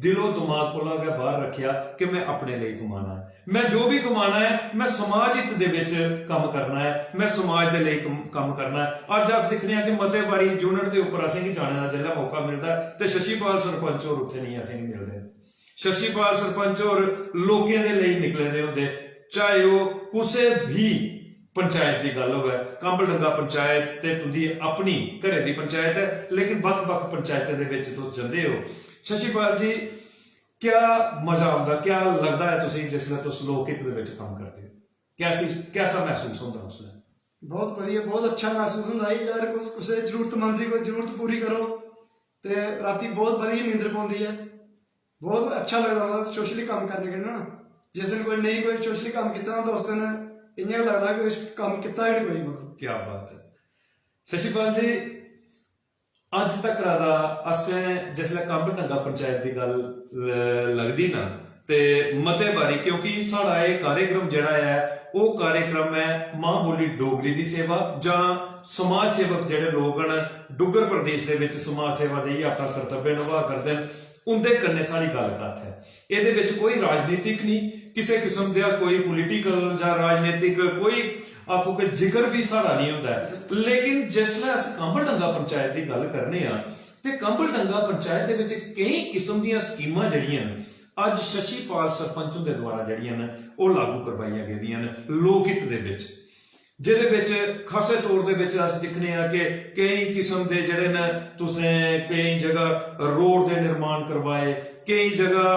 दिलो दमाग कोला गै बाहर रक्खेआ कि में अपने लेई कमाना ऐ, में जो बी कमाना ऐ, में समाज हित दे बिच कम्म करना ऐ, में समाज दे लेई कम-, कम्म करना ऐ। अज्ज अस दिक्खने आं कि मते बारी यूनिट दे उप्पर असेंगी जाने दा जिसलै मौका मिलदा ऐ ते शशिपाल सरपंच होर उत्थै नेईं असेंगी मिलदे। शशिपाल सरपंच होर लोकें दे लेई निकले दे होंदे, चाहे ओह् कुसै बी पंचायत दी गल्ल होऐ, कंबल डंगा पंचायत ते तुंदी अपनी घरै दी पंचायत ऐ, लेकिन बक्ख-बक्ख पंचायतें दे बिच तुस जंदे ओ। शशिपाल जी, क्या मजा औंदा, क्या लगदा ऐ तुसेंगी जिसलै तुस लोक हित दे बिच कम्म करदे ओ? कैसी, कैसा मसूस होंदा उसलै? बहुत बढ़िया, बहुत अच्छा महसूस होंदा है यार। कुछ, कुछ जरूरतमंद दी कोई जरूरत पूरी करो, ते राती बहुत बढ़िया नींदर पौंदी है। बहुत अच्छा लगदा मतलब सोशली कम्म करने कन्नै ना। जिस दिन कोई नेईं कोई सोशली कम्म कीता ना, ते उस दिन इ'यां गै लगदा कि कुछ कम्म कीता गै निं कोई, मतलब। क्या बात है शशिपाल जी, अज्ज तक दा असें जिसलै कंब डंगा पंचायत दी गल्ल ल-, लगदी ना, ते मते बारी, क्योंकि साढ़ा एह् कार्यक्रम जेह्ड़ा ऐ, ओह् कार्यक्रम ऐ मां बोली डोगरी दी सेवा, जां समाज सेवक जेह्ड़े लोक न डुग्गर प्रदेश दे बिच समाज सेवा देइयै अपना कर्तव्य नभाऽ करदे न, उं'दे कन्नै साढ़ी गल्ल कत्थ ऐ। एह्दे बिच कोई राजनीतिक निं, किसै किस्म दा कोई पॉलिटिकल जां राजनीतिक कोई, आखो कि, जिक्र बी साढ़ा निं होंदा ऐ। लेकिन जिसलै अस कंबल डंगा पंचायत दी गल्ल करने आं, ते कंबल डंगा पंचायत दे बिच केईं किस्म दियां स्कीमां जेह्ड़ियां न, अज्ज शशिपाल सरपंच हुंदे द्वारा जेह्ड़ियां न, ओह् लागू करवाइयां गेदियां न लोक हित दे बिच। जेह्दे बिच खासे तौर दे बिच अस दिक्खने आं कि केईं किस्म दे जेह्ड़े न, तुसें केईं जगह रोड दे निर्माण करवाए, केईं जगह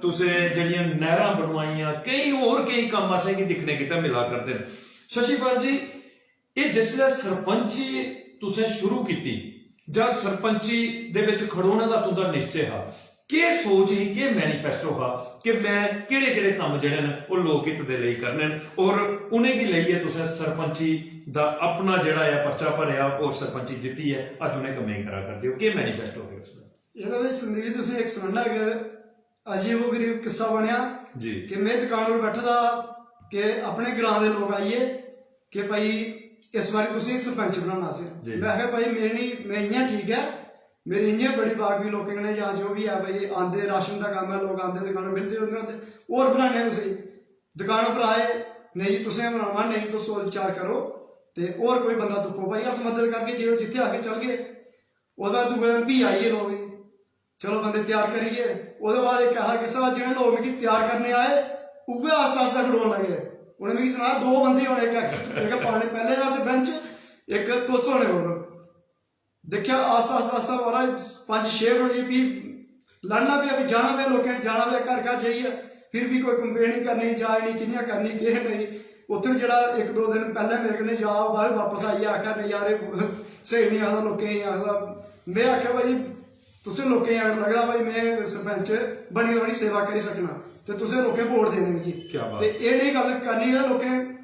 तुसें जेह्ड़ियां नैह्रां बनवाइयां, केईं होर केईं कम्म असेंगी दिक्खने गितै मिला करदे न। शशिपाल जी, एह् जिसलै सरपंची तुसें शुरू कीती जां सरपंची दे बिच खड़ोने दा तुं'दा निश्चय हा, केह् सोच ही, केह् मैनिफेस्टो हा कि में केह्ड़े-केह्ड़े कम्म जेह्ड़े न, ओह् लोक हित दे लेई करने न, और उ'नेंगी लेइयै तुसें सरपंची दा अपना जेह्ड़ा ऐ, पर्चा भरेआ और सरपंची जित्तियै अज्ज उ'नें कम्में गी करा करदे ओ? केह् मैनिफेस्टो हे उसदा? एह्दा में संदीप जी तुसें इक सनाना कि अजीबो गरीब किस्सा बनेआ जी। कि में दुकान पर बैठे दा कि अपने ग्रां दे लोक आई गे कि भाई इस बारी तुसें सरपंच बनाना असें। जी। में आखेआ भाई में निं, में इ'यां ठीक ऐ, मेरी इ'यां बड़ी बाकफी लोकें कन्नै जां जो बी ऐ भाई आंदे, राशन दा कम्म ऐ, लोक आंदे दुकानां मिलदे जुलदे होंदे, होर बनाने आं कुसै गी। दुकान उप्पर आए, नेईं जी तुसें बनाना, नेईं तुस सोच विचार करो ते होर कोई बंदा तुप्पो भाई, अस मदद करगे, जे ओह् जित्थै आखगे चलगे। ओह्दे बाद दूए दिन फ्ही आई गे लोक जी, चलो बंदे त्यार करियै। ओह्दे बाद इक ऐसा किस्सा होआ, जि'नें लोक मिगी त्यार करने आए, उ'ऐ आस्ता आस्ता खड़ोन लगे। उ'नें मिगी सनाया दो बंदे होने, इक एक्स-, इक पाने पैह्ले दा सरपंच, इक तुस होने होर। दिक्खेआ आस्ता आस्ता आस्ता महाराज पंज छे बजे फ्ही लड़ना पेआ, फ्ही जाना पेआ, लोकें जाना पेआ घर घर जाइयै, फिर बी कोई complaining करनी, जाच निं, कि'यां करनी, केह् नेईं। उत्थें जेह्ड़ा इक दो दिन पैह्लें मेरे कन्नै जा, ओह् बाह्र बापस आइयै आखै, "नेईं यार, एह् स्हेई निं आखदा, लोकें गी आखदा।" में आखेआ, "भाई, तुसें लोकें गी अगर लगदा, भाई, में सरपंच बनियै थुआढ़ी सेवा करी सकना, ते तुसें लोकें वोट देने मिगी।" क्या बात। ते एह् नेही गल्ल करनी ना लोकें,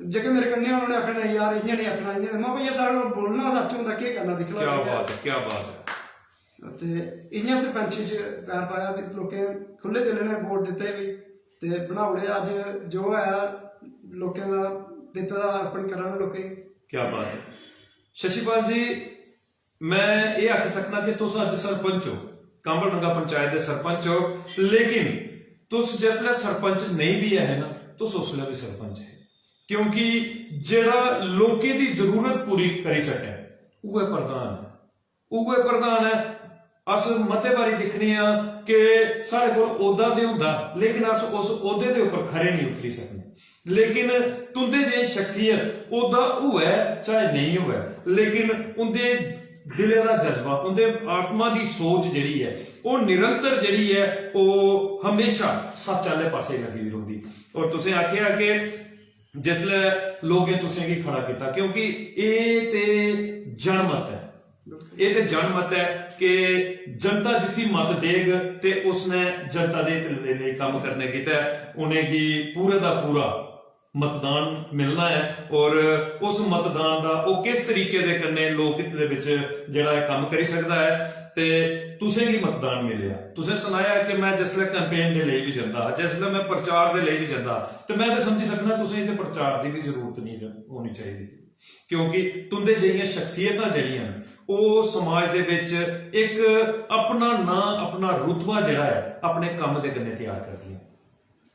जेह्के मेरे कन्नै होन, उ'नें आखना, "नेईं यार, इ'यां निं आखना, इ'यां निं।" में, "भाई, एह् साढ़ा बोलना सच्च होंदा, केह् करना, दिक्खी लैओ।" क्या बात ऐ, क्या बात ऐ। ते इ'यां सरपंची च पैर पाया ते लोकें खु'ल्ले दिलै नै वोट दित्ते बी ते बनाई ओड़े। अज्ज जो है लोकें दा दित्ते दा अर्पण करा दे लोकें गी। क्या बात है। शशिपाल जी, मैं एह् आखी सकना कि तुस अज्ज सरपंच ओ, कांबलडंगा पंचायत दे सरपंच ओ, लेकिन तुस जिसलै सरपंच नेईं बी ऐ हे ना, तुस उसलै बी सरपंच हे, क्योंकि जेह्ड़ा लोकें दी जरूरत पूरी करी सकै, उ'ऐ प्रधान ऐ। उ'ऐ प्रधान ऐ। अस मते बारी दिक्खने आं कि साढ़े कोल औह्दा ते होंदा, लेकिन अस उस औह्दे दे उप्पर खरे नेईं उतरी सकने। लेकिन तुं'दे जेही शख्सियत, औह्दा होऐ चाहे नेईं होऐ, लेकिन उं'दे दिलै दा जज्बा, उं'दे आत्मा दी सोच जेह्ड़ी ऐ, ओह् निरंतर जेह्ड़ी ऐ, ओह् म्हेशा सच्च आह्ले पासै लग्गी दी रौंह्दी। और तुसें आखेआ कि जिसलै लोकें तुसेंगी खड़ा कीता, क्योंकि एह् ते जनमत ऐ, एह् ते जनमत ऐ कि जनता जिसी मत देग ते उसने जनता दे हित दे लेई कम्म करने गितै उ'नेंगी पूरे दा पूरा मतदान मिलना ऐ। और उस मतदान दा ओह् किस तरीके दे कन्नै लोक हित दे बिच जेह्ड़ा ऐ कम्म करी सकदा ऐ, ते तुसेंगी मतदान मिलेआ। तुसें सनाया कि मैं जिसलै campaign दे लेई बी जंदा हा, जिसलै मैं प्रचार दे लेई बी जंदा हा, ते मैं ते समझी सकना तुसेंगी ते प्रचार दी बी जरूरत नेईं होनी चाहिदी, क्योंकि तुं'दे जेहियां शख्सियतां जेह्ड़ियां न, ओह् समाज दे बिच इक अपना नांऽ, अपना रुतबा जेह्ड़ा ऐ, अपने कम्म दे कन्नै त्यार करदियां।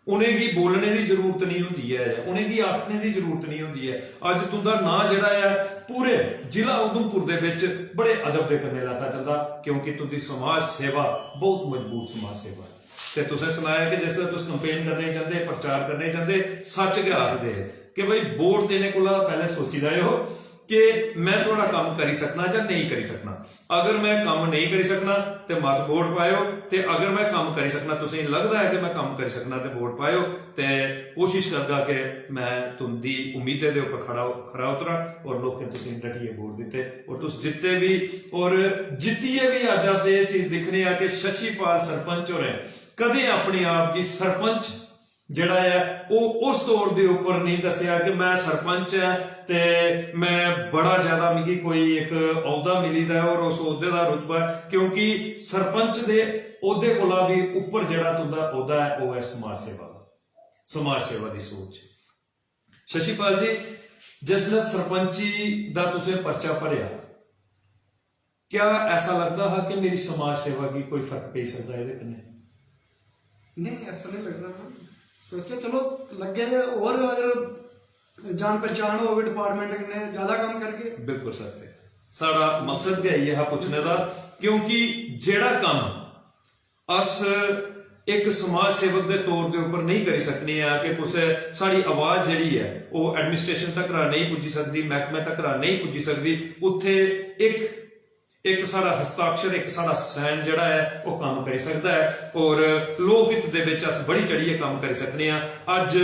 उ'नेंगी बोलने दी जरूरत नेईं होंदी ऐ, उ'नेंगी आखने दी जरूरत नेईं होंदी ऐ। अज्ज तुं'दा नांऽ जेह्ड़ा ऐ, पूरे जिला उधमपुर दे बिच बड़े अदब दे कन्नै लैता जंदा, क्योंकि तुं'दी समाज सेवा बहुत मजबूत समाज सेवा ऐ। ते तुसें सनाया कि जिसलै तुस campaign करने गी जंदे, प्रचार करने गी जंदे, सच्च गै आखदे हे। कि भाई वोट देने कोला पैह्लें सोची लैओ कि में थुआढ़ा कम्म करी सकना जां नेईं करी सकना। अगर में कम्म नेईं करी सकना ते मत वोट पाएओ, ते अगर में कम्म करी सकना, तुसेंगी लगदा ऐ कि में कम्म करी सकना, ते वोट पाएओ। ते कोशिश करगा कि में तुंदी उम्मीदें दे उप्पर खरा खरा उतरां और लोकें तुसेंगी डटियै वोट दित्ते और तुस जित्ते बी। और जित्तियै बी अज्ज अस एह् चीज दिक्खने आं कि शशिपाल सरपंच होरें कदें अपने आप गी सरपंच जेह्ड़ा ऐ, ओह् उस तौर दे उप्पर नेईं दस्सेआ कि में सरपंच ऐ ते में बड़ा ज्यादा, मिगी कोई इक औह्दा मिली दा ऐ और उस औह्दे दा रुतबा ऐ, क्योंकि सरपंच दे औह्दे कोला बी उप्पर जेह्ड़ा तुं'दा औह्दा ऐ, ओह् ऐ समाज सेवा दा, समाज सेवा दी सोच। शशिपाल जी, जिसलै सरपंची दा तुसें पर्चा भरेआ, क्या ऐसा लगदा हा कि मेरी समाज सेवा गी कोई फर्क पेई सकदा एह्दे कन्नै? नहीं, ऐसा नहीं लगदा हा। सोचेआ चलो लग्गे जे होर अगर जान पहचान होग डिपार्टमेंट कन्नै, ज्यादा कम्म करगे। बिल्कुल सत्य। साढ़ा मकसद गै इ'यै हा पुच्छने दा, क्योंकि जेह्ड़ा कम्म अस इक समाज सेवक दे तौर दे उप्पर नेईं करी सकने आं कि कुसै, साढ़ी आवाज जेह्ड़ी ऐ ओह् एडमिनिस्ट्रेशन तकरा नेईं पुज्जी सकदी, मैह्कमे तकरा नेईं पुज्जी सकदी, उत्थै इक इक साढ़ा हस्ताक्षर, इक साढ़ा sign जेह्ड़ा ऐ, ओह् कम्म करी सकदा ऐ। और लोक हित दे बिच अस बड़ी चढ़ियै कम्म करी सकने आं। अज्ज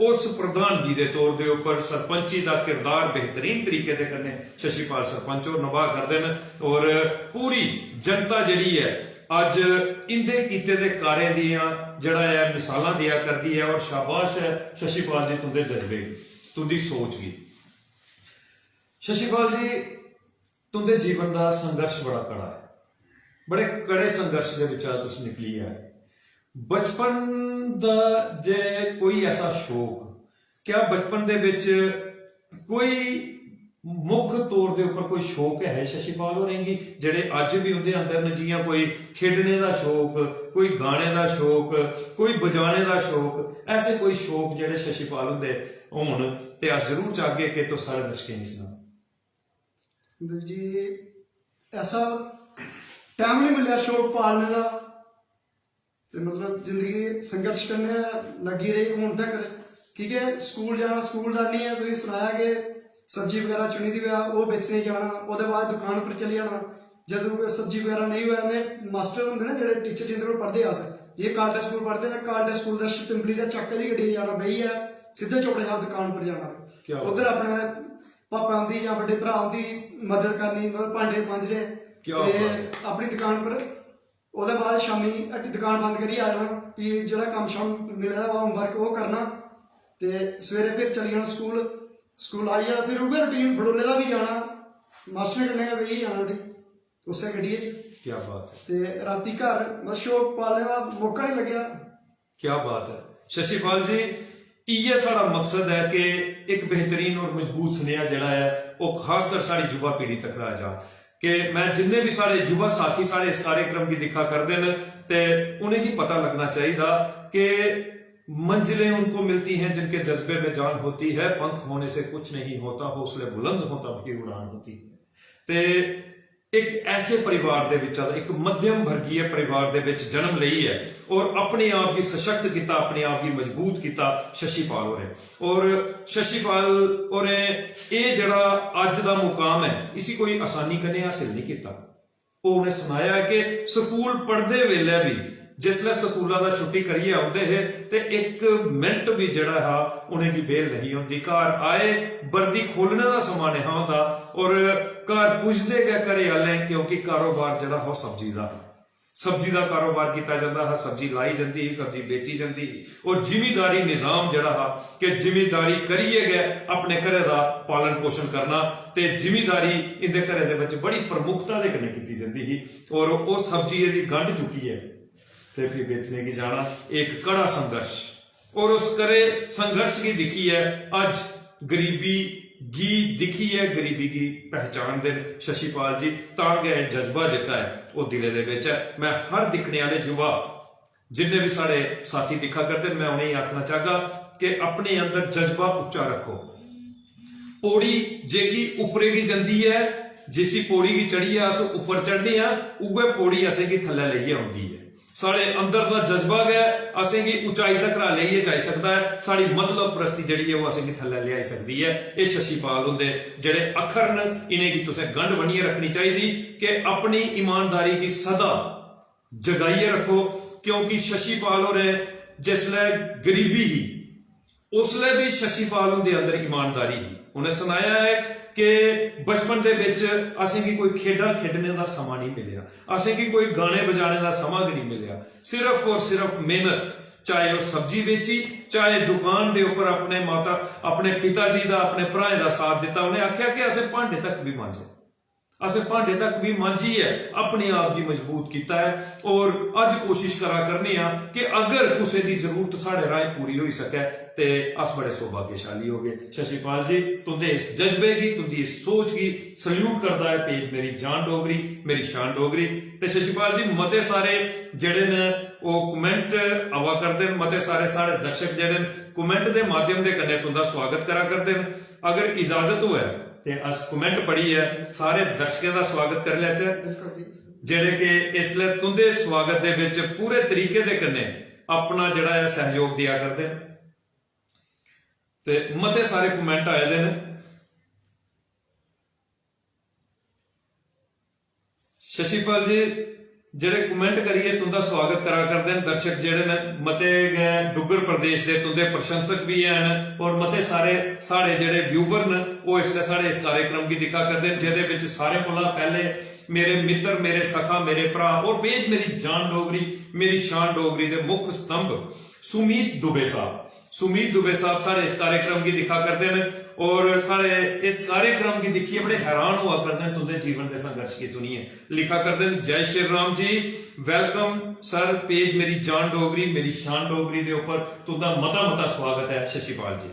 उस प्रधानगी दे तौर दे उप्पर सरपंची दा किरदार बेहतरीन तरीके दे कन्नै शशिपाल सरपंच होर नभाऽ करदे न और पूरी जनता जेह्ड़ी ऐ, अज्ज इंदे कीते दे कार्य दियां जेह्ड़ा ऐ, मिसालां देआ करदी ऐ। और शाबाश ऐ शशिपाल जी, तुंदे जज्बे, तुंदी सोच गी। शशिपाल जी, तुंदे जीवन दा संघर्ष बड़ा कड़ा ऐ, बड़े कड़े संघर्ष दे बिच्चा तुस निकली आए। बचपन दा जे कोई ऐसा शौक, क्या बचपन दे बिच कोई मुख्य तौर दे उप्पर कोई शौक है शशिपाल होरें गी, जेह्ड़े अज्ज बी उंदे अंदर न? जि'यां कोई खेढने दा शौक, कोई गाने दा शौक, कोई बजाने दा शौक, ऐसे कोई शौक जेह्ड़े शशिपाल हुंदे होन ते अस जरूर चाहगे कि तुस साढ़े दर्शकें गी सनाओ। संदीप जी, ऐसा टाइम नहीं मिलेआ शौक पालने दा। ते मतलब जिंदगी संघर्ष कन्नै लग्गी रेही हून तक, की के स्कूल जाना, स्कूल दा नहीं ऐ, तुसें सनाया कि सब्जी बगैरा चुनी दी होऐ, ओह् बेचने गी जाना, ओह्दे बाद दुकान पर चली जाना। जदूं कोई सब्जी बगैरा नेईं होऐ, में मास्टर होंदे ना जेह्ड़े टीचर जिंदे कोल पढ़दे अस, जि'यां कालटा स्कूल पढ़दे हे, कालटा स्कूल दा शिपिंबली दा चक्क आह्ली गड्डी च जाना, बेहियै सिद्धे चौड़े शा दुकान पर जाना। क्या बात उद्धर अपने पापा उं'दी जां बड्डे भ्राऽ उं'दी मदद करनी, मतलब भांडे मांजने क्या ते बात अपनी दुकान पर। ओह्दे बाद शामीं हट्टी दुकान बंद करियै आ जाना, फ्ही जेह्ड़ा कम्म शम्म मिले दा होऐ होमवर्क ओह् करना ते सवेरे फिर चली जाना स्कूल। स्कूल आइयै फिर उ'ऐ रूटीन, बडोले दा बी जाना, मास्टरें कन्नै गै बेहियै जाना उठी उस्सै गड्डियै च। क्या बात है। ते रातीं घर बस शौक पालने दा मौका निं लग्गेआ। क्या बात है शशिपाल जी, इ'यै साढ़ा मकसद ऐ कि इक बेहतरीन और मजबूत सुनेहा जेह्ड़ा ऐ, ओह् खासकर साढ़ी युवा पीढ़ी तक आ जा। कि मैं जिन्ने भी साढ़े युवा साथी साढ़े इस कार्यक्रम गी दिक्खा करदे न, ते उ'नेंगी पता लगना चाहिदा कि मंजिलें उनको मिलती हैं जिनके जज्बे में जान होती है, पंख होने से कुछ नहीं होता, हौसले बुलंद हों तब की उड़ान होती है। ते इक ऐसे परिवार दे बिच्चा, इक मध्यम वर्गीय परिवार दे बिच जन्म लेइयै और अपने आप गी सशक्त कीता, अपने आप गी मजबूत कीता शशिपाल होरें। और शशिपाल होरें एह् जेह्ड़ा अज्ज दा मुकाम ऐ, इसी कोई आसानी कन्नै हासिल नहीं कीता। ओह् उ'नें सनाया कि स्कूल पढ़दे बेल्लै बी जिसलै स्कूला दा छुट्टी करियै औंदे हे ते इक मिंट बी जेह्ड़ा हा उ'नेंगी बेह्ल नेईं होंदी। घर आए, वर्दी खोलने दा समां नेहा होंदा और घर पुजदे गै घरै आह्लें, क्योंकि कारोबार जेह्ड़ा हा ओह् सब्जी दा हा, सब्जी दा कारोबार कीता जंदा हा, सब्जी लाई जंदी ही, सब्जी बेची जंदी ही और जिमींदारी निजाम जेह्ड़ा हा कि जिमींदारी करियै गै अपने घरै दा पालन पोशन करना ते जिमींदारी इं'दे घरै दे बिच बड़ी प्रमुखता दे कन्नै कीती जंदी ही। और ओह् सब्जियै दी गंढ चुक्कियै ते फ्ही बेचने गी जाना, एह् इक कड़ा संघर्ष। और उस कड़े संघर्ष गी दिक्खियै अज्ज गरीबी गी दिक्खियै गरीबी गी पहचानदे न शशिपाल जी, तां गै एह् जज्बा जेह्का ऐ ओह् दिलै दे बिच ऐ। मैं हर दिक्खने आह्ले युवा जिन्ने बी साढ़े साथी दिक्खा करदे न, मैं उ'नेंगी आखना चाहगा कि अपने अंदर जज्बा उच्चा रक्खो। पौड़ी जेह्की उप्परे गी जंदी ऐ, जिसी पौड़ी गी चढ़ियै अस उप्पर चढ़ने आं, उ'ऐ पौड़ी असेंगी थल्लै लेइयै औंदी ऐ। साढ़े अंदर दा जज्बा गै असेंगी उचाई तक लेइयै जाई सकदा ऐ। साढ़ी मतलब परस्ती जेह्ड़ी ऐ, ओह् असेंगी थल्लै लेआई सकदी ऐ। एह् शशिपाल हुंदे जेह्ड़े अक्खर न, इ'नेंगी तुसें गंढ बन्नियै रक्खनी चाहिदी कि अपनी ईमानदारी गी सदा जगाइयै रक्खो, क्योंकि शशिपाल होरें जिसलै गरीबी ही, उसलै बी शशिपाल हुंदे अंदर ईमानदारी ही। उ'नें सनाया ऐ कि बचपन दे बिच असेंगी कोई खेढां खेढने दा समां नेईं मिलेआ, असेंगी कोई गाने बजाने दा समां गै नेईं मिलेआ। सिर्फ और सिर्फ मेहनत, चाहे ओह् सब्जी बेची, चाहे दुकान दे उप्पर अपने माता, अपने पिता जी दा, अपने भ्राएं दा साथ दित्ता। उ'नें आखेआ कि असें भांडे तक बी मांजे, असें भांडे तक बी मांजियै अपने आप गी मजबूत कीता ऐ। और अज्ज कोशिश करा करने आं कि अगर कुसै दी जरूरत साढ़े राहें पूरी होई सकै ते अस बड़े सौभाग्यशाली होगे। शशिपाल जी, तुंदे इस जज्बे गी, तुंदी इस सोच गी सल्यूट करदा ऐ पेज मेरी जान डोगरी, मेरी शान डोगरी। ते शशिपाल जी, मते सारे जेह्ड़े न, ओह् कमेंट आवा करदे न, मते सारे साढ़े दर्शक जेह्ड़े न, कमेंट दे माध्यम दे कन्नै तुंदा स्वागत करा करदे न। अगर इजाजत होऐ ते अस कमेंट पढ़ियै सारे दर्शकें दा स्वागत करी लैचै, जेह्ड़े कि इसलै तुंदे स्वागत दे बिच पूरे तरीके दे कन्नै अपना जेह्ड़ा ऐ सैहयोग देआ करदे न। ते मते सारे कमेंट आए दे न। शशिपाल जी, जेह्ड़े कमेंट करियै तुंदा स्वागत करा करदे न, दर्शक जेह्ड़े न, मते गै डुग्गर प्रदेश दे तुंदे प्रशंसक बी हैन और मते सारे साढ़े जेह्ड़े व्यूवर न, ओह् इसलै साढ़े इस कार्यक्रम गी दिक्खा करदे न, जेह्दे बिच सारें कोला पैह्ले मेरे मित्तर, मेरे सखा, मेरे भ्राऽ और पेज मेरी जान डोगरी, मेरी शान डोगरी दे मुक्ख स्तंभ सुमीत दुबे साहब। सुमीत दुबे साहब साढ़े इस कार्यक्रम गी दिक्खा करदे न और साढ़े इस कार्यक्रम गी दिक्खियै बड़े हैरान होआ करदे न तुंदे जीवन दे संघर्ष गी सुनियै। लिखा करदे न, "जय Shri Ram ji, welcome sir, page मेरी जान डोगरी, मेरी शान डोगरी दे उप्पर तुंदा मता मता स्वागत ऐ शशिपाल जी।"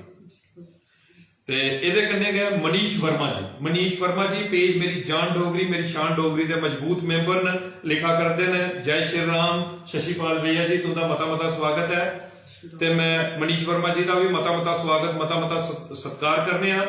ते एह्दे कन्नै गै मनीष वर्मा जी, मनीष वर्मा जी पेज मेरी जान डोगरी, मेरी शान डोगरी दे मजबूत मैंबर न, लिखा करदे न, "जय श्री राम शशिपाल भैया जी, तुंदा मता मता स्वागत ऐ।" ते मैं मनीष वर्मा जी दा भी मता मता स्वागत, मता मता सत-, सत्कार करने आं।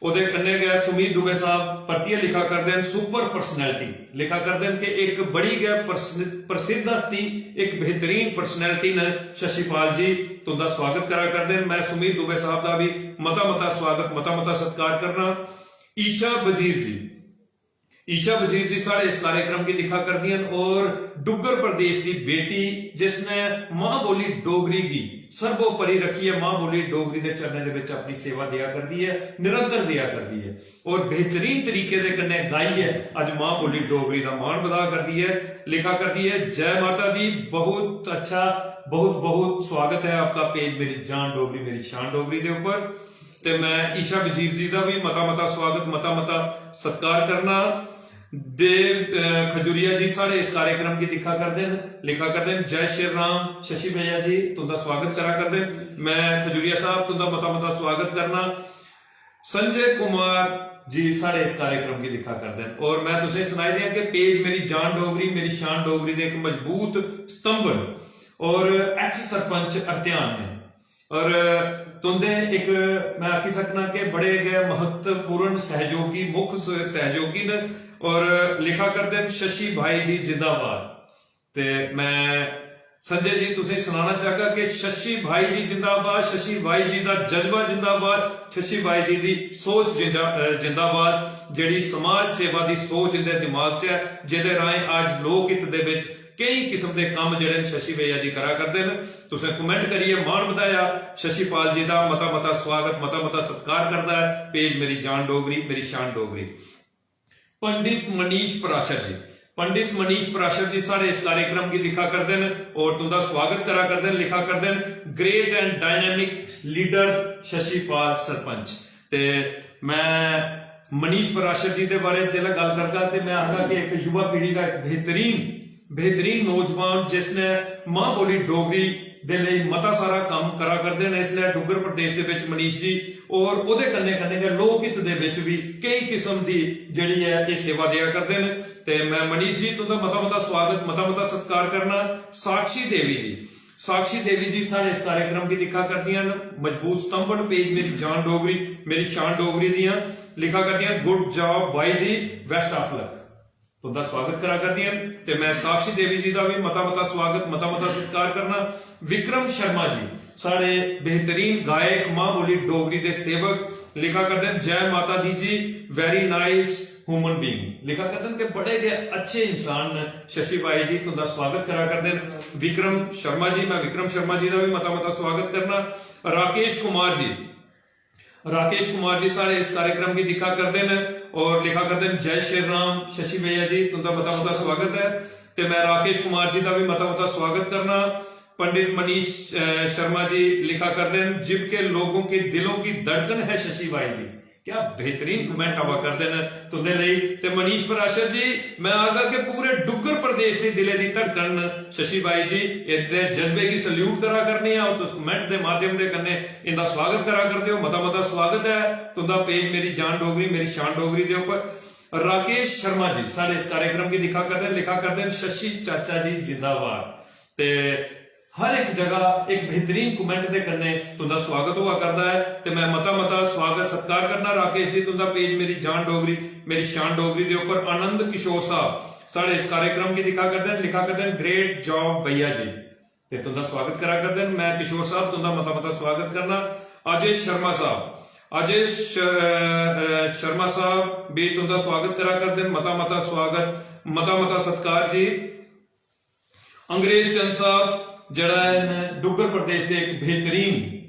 ओह्दे कन्नै गै सुमीत दुबे साहब परतियै लिखा करदे न, "सुपर पर्सनैलिटी", लिखा करदे न कि "इक बड़ी गै प्रसिद्ध, प्रसिद्ध हस्ती, इक बेहतरीन पर्सनैलिटी न शशिपाल जी, तुंदा स्वागत करा करदे न।" मैं सुमीत दुबे साहब दा भी मता मता स्वागत, मता मता सत्कार करना। ईशा वजीर जी, ईशा वजीर जी साढ़े इस कार्यक्रम गी दिक्खा करदियां न और डुग्गर प्रदेश दी बेटी जिसने मां बोली डोगरी गी सर्वोपरि रखियै मां बोली डोगरी दे चरणें दे विच अपनी सेवा देआ करदी ऐ, निरंतर देआ करदी ऐ और बेहतरीन तरीके दे कन्नै गाइयै अज्ज मां बोली डोगरी दा मान बधा करदी ऐ, लिखा करदी ऐ। जय माता दी, बहुत अच्छा, बहुत बहुत स्वागत है आपका पेज मेरी जान डोगरी, मेरी शान डोगरी दे ऊपर। ते मैं ईशा वजीर जी दा भी मता मता स्वागत, मता मता सत्कार करना। देव, अ, खजूरिया जी साढ़े इस कार्यक्रम गी दिक्खा करदे न, लिखा करदे न, "जय श्री राम शशि भैया जी, तुंदा स्वागत करा करदे न।" मैं खजूरिया साहब तुंदा मता मता स्वागत करना। संजय कुमार जी साढ़े इस कार्यक्रम गी दिक्खा करदे न और मैं तुसें सनाई देआं कि पेज मेरी जान डोगरी, मेरी शान डोगरी दे इक मजबूत स्तंभ न और ex सरपंच अरध्यान ने। और तुंदे इक, मैं आखी सकना कि बड़े गै महत्वपूर्ण सहयोगी, मुख्य स-, सहयोगी न और लिखा करदे न, "शशि भाई जी जिंदाबाद।" ते मैं संजय जी तुसें सनाना चाहगा कि शशि भाई जी जिंदाबाद, शशि भाई जी दा जज्बा जिंदाबाद, शशि भाई जी दी सोच जिंदा-, अ, जिंदाबाद, जेह्ड़ी समाज सेवा दी सोच इंदे दिमाग च ऐ, जेह्दे राहें अज्ज लोक हित दे विच केई किस्म दे कम्म जेह्ड़े न शशि भैया जी करा करदे न। तुसें comment करियै मान बधाया। शशिपाल जी दा मता मता स्वागत, मता मता सत्कार करदा ऐ पेज मेरी जान डोगरी, मेरी शान डोगरी। पंडित मनीष पराशर जी, पंडित मनीष पराशर जी साढ़े इस कार्यक्रम गी दिक्खा करदे न और तुंदा स्वागत करा करदे न, लिखा करदे न, "Great and dynamic leader Shashipal sarpanch." ते मैं मनीष पराशर जी दे बारे च जेल्लै गल्ल करगा ते मैं आखगा कि इक युवा पीढ़ी दा इक बेहतरीन, बेहतरीन नौजवान जिसने मां बोली डोगरी दे लेई मता सारा कम्म करा करदे न इसलै डुग्गर प्रदेश दे बिच मनीष जी, और ओह्दे कन्नै कन्नै गै लोक हित दे बिच बी केई किस्म दी जेह्ड़ी ऐ एह् सेवा देआ करदे न। ते मैं मनीष जी तुंदा मता मता स्वागत, मता मता सत्कार करना। साक्षी देवी जी, साक्षी देवी जी साढ़े इस कार्यक्रम गी दिक्खा करदियां न, मजबूत स्तंभ न पेज मेरी जान डोगरी, मेरी शान डोगरी दियां, लिखा करदियां, "Good job भाई जी, best of luck।" तुंदा स्वागत करा करदियां न। ते मैं साक्षी देवी जी दा भी मता मता स्वागत, मता मता सत्कार करना। विक्रम शर्मा जी, साढ़े बेहतरीन गायक, मां बोली डोगरी दे सेवक, लिखा करदे न, "जय माता दी जी, very nice human being।" लिखा करदे न कि बड़े गै अच्छे इंसान न शशि भाई जी। तुंदा स्वागत करा करदे न विक्रम शर्मा जी। मैं विक्रम शर्मा जी दा भी मता मता स्वागत करना। राकेश कुमार जी, राकेश कुमार जी साढ़े इस कार्यक्रम की दिक्खा करदे न और लिखा करदे न, "जय श्री राम शशि भैया जी।" तुंदा मता मता स्वागत है। ते मैं राकेश कुमार जी दा भी मता मता स्वागत करना। पंडित मनीष, अ, शर्मा जी लिखा करदे न, "जिब के लोगों के दिलों की धड़कन है शशि भाई जी।" क्या बेहतरीन कमेंट आवा करदे न तुंदे लेई। ते मनीष पराशर जी, मैं आखगा कि पूरे डुग्गर प्रदेश दे दिले दी धड़कन न शशि भाई जी। इस दे जज्बे गी सल्यूट करा करने आं और तुस कमेंट दे माध्यम दे कन्नै इंदा स्वागत करा करदे हो। मता मता स्वागत है तुंदा पेज मेरी जान डोगरी, मेरी शान डोगरी दे उप्पर। राकेश शर्मा जी साढ़े इस कार्यक्रम गी दिक्खा करदे न, लिखा करदे न, "शशि चाचा जी जिंदाबाद।" ते हर एक जगह एक बेहतरीन कमेंट दे कन्नै तुंदा स्वागत होआ करदा है। ते मैं मता मता स्वागत सत्कार करना राकेश जी तुंदा पेज मेरी जान डोगरी, मेरी शान डोगरी दे उप्पर। आनंद किशोर साहब साढ़े इस कार्यक्रम गी दिक्खा करदे न, लिखा करदे न, "Great job भैया जी।" ते तुंदा स्वागत करा करदे न। मैं किशोर साहब तुंदा मता मता स्वागत करना। अजय शर्मा साहब, अजय श-, अ, शर्मा साहब भी तुंदा स्वागत करा करदे न। मता मता स्वागत, मता मता सत्कार जी। अंग्रेज चंद साहब जेह्ड़ा है न डुग्गर प्रदेश दे एक बेहतरीन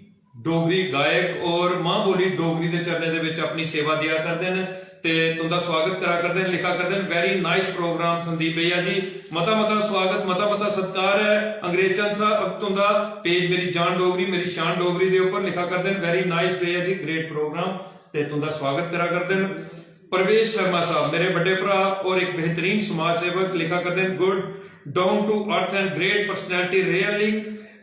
डोगरी गायक और मां बोली डोगरी दे चरणें दे विच अपनी सेवा दिया करदे न ते तुंदा स्वागत करा करदे न, लिखा करदे न, "Very nice program संदीप भैया जी।" मता मता स्वागत, मता मता सत्कार है अंग्रेज चंद साहब तुंदा पेज मेरी जान डोगरी, मेरी शान डोगरी दे उप्पर, लिखा करदे न, "Very nice भैया जी, great program।" ते तुंदा स्वागत करा करदे न। प्रवेश शर्मा साहब, मेरे बड़े भरा और एक बेहतरीन समाज सेवक, लिखा करदे न, "Good, down to earth and great personality, really,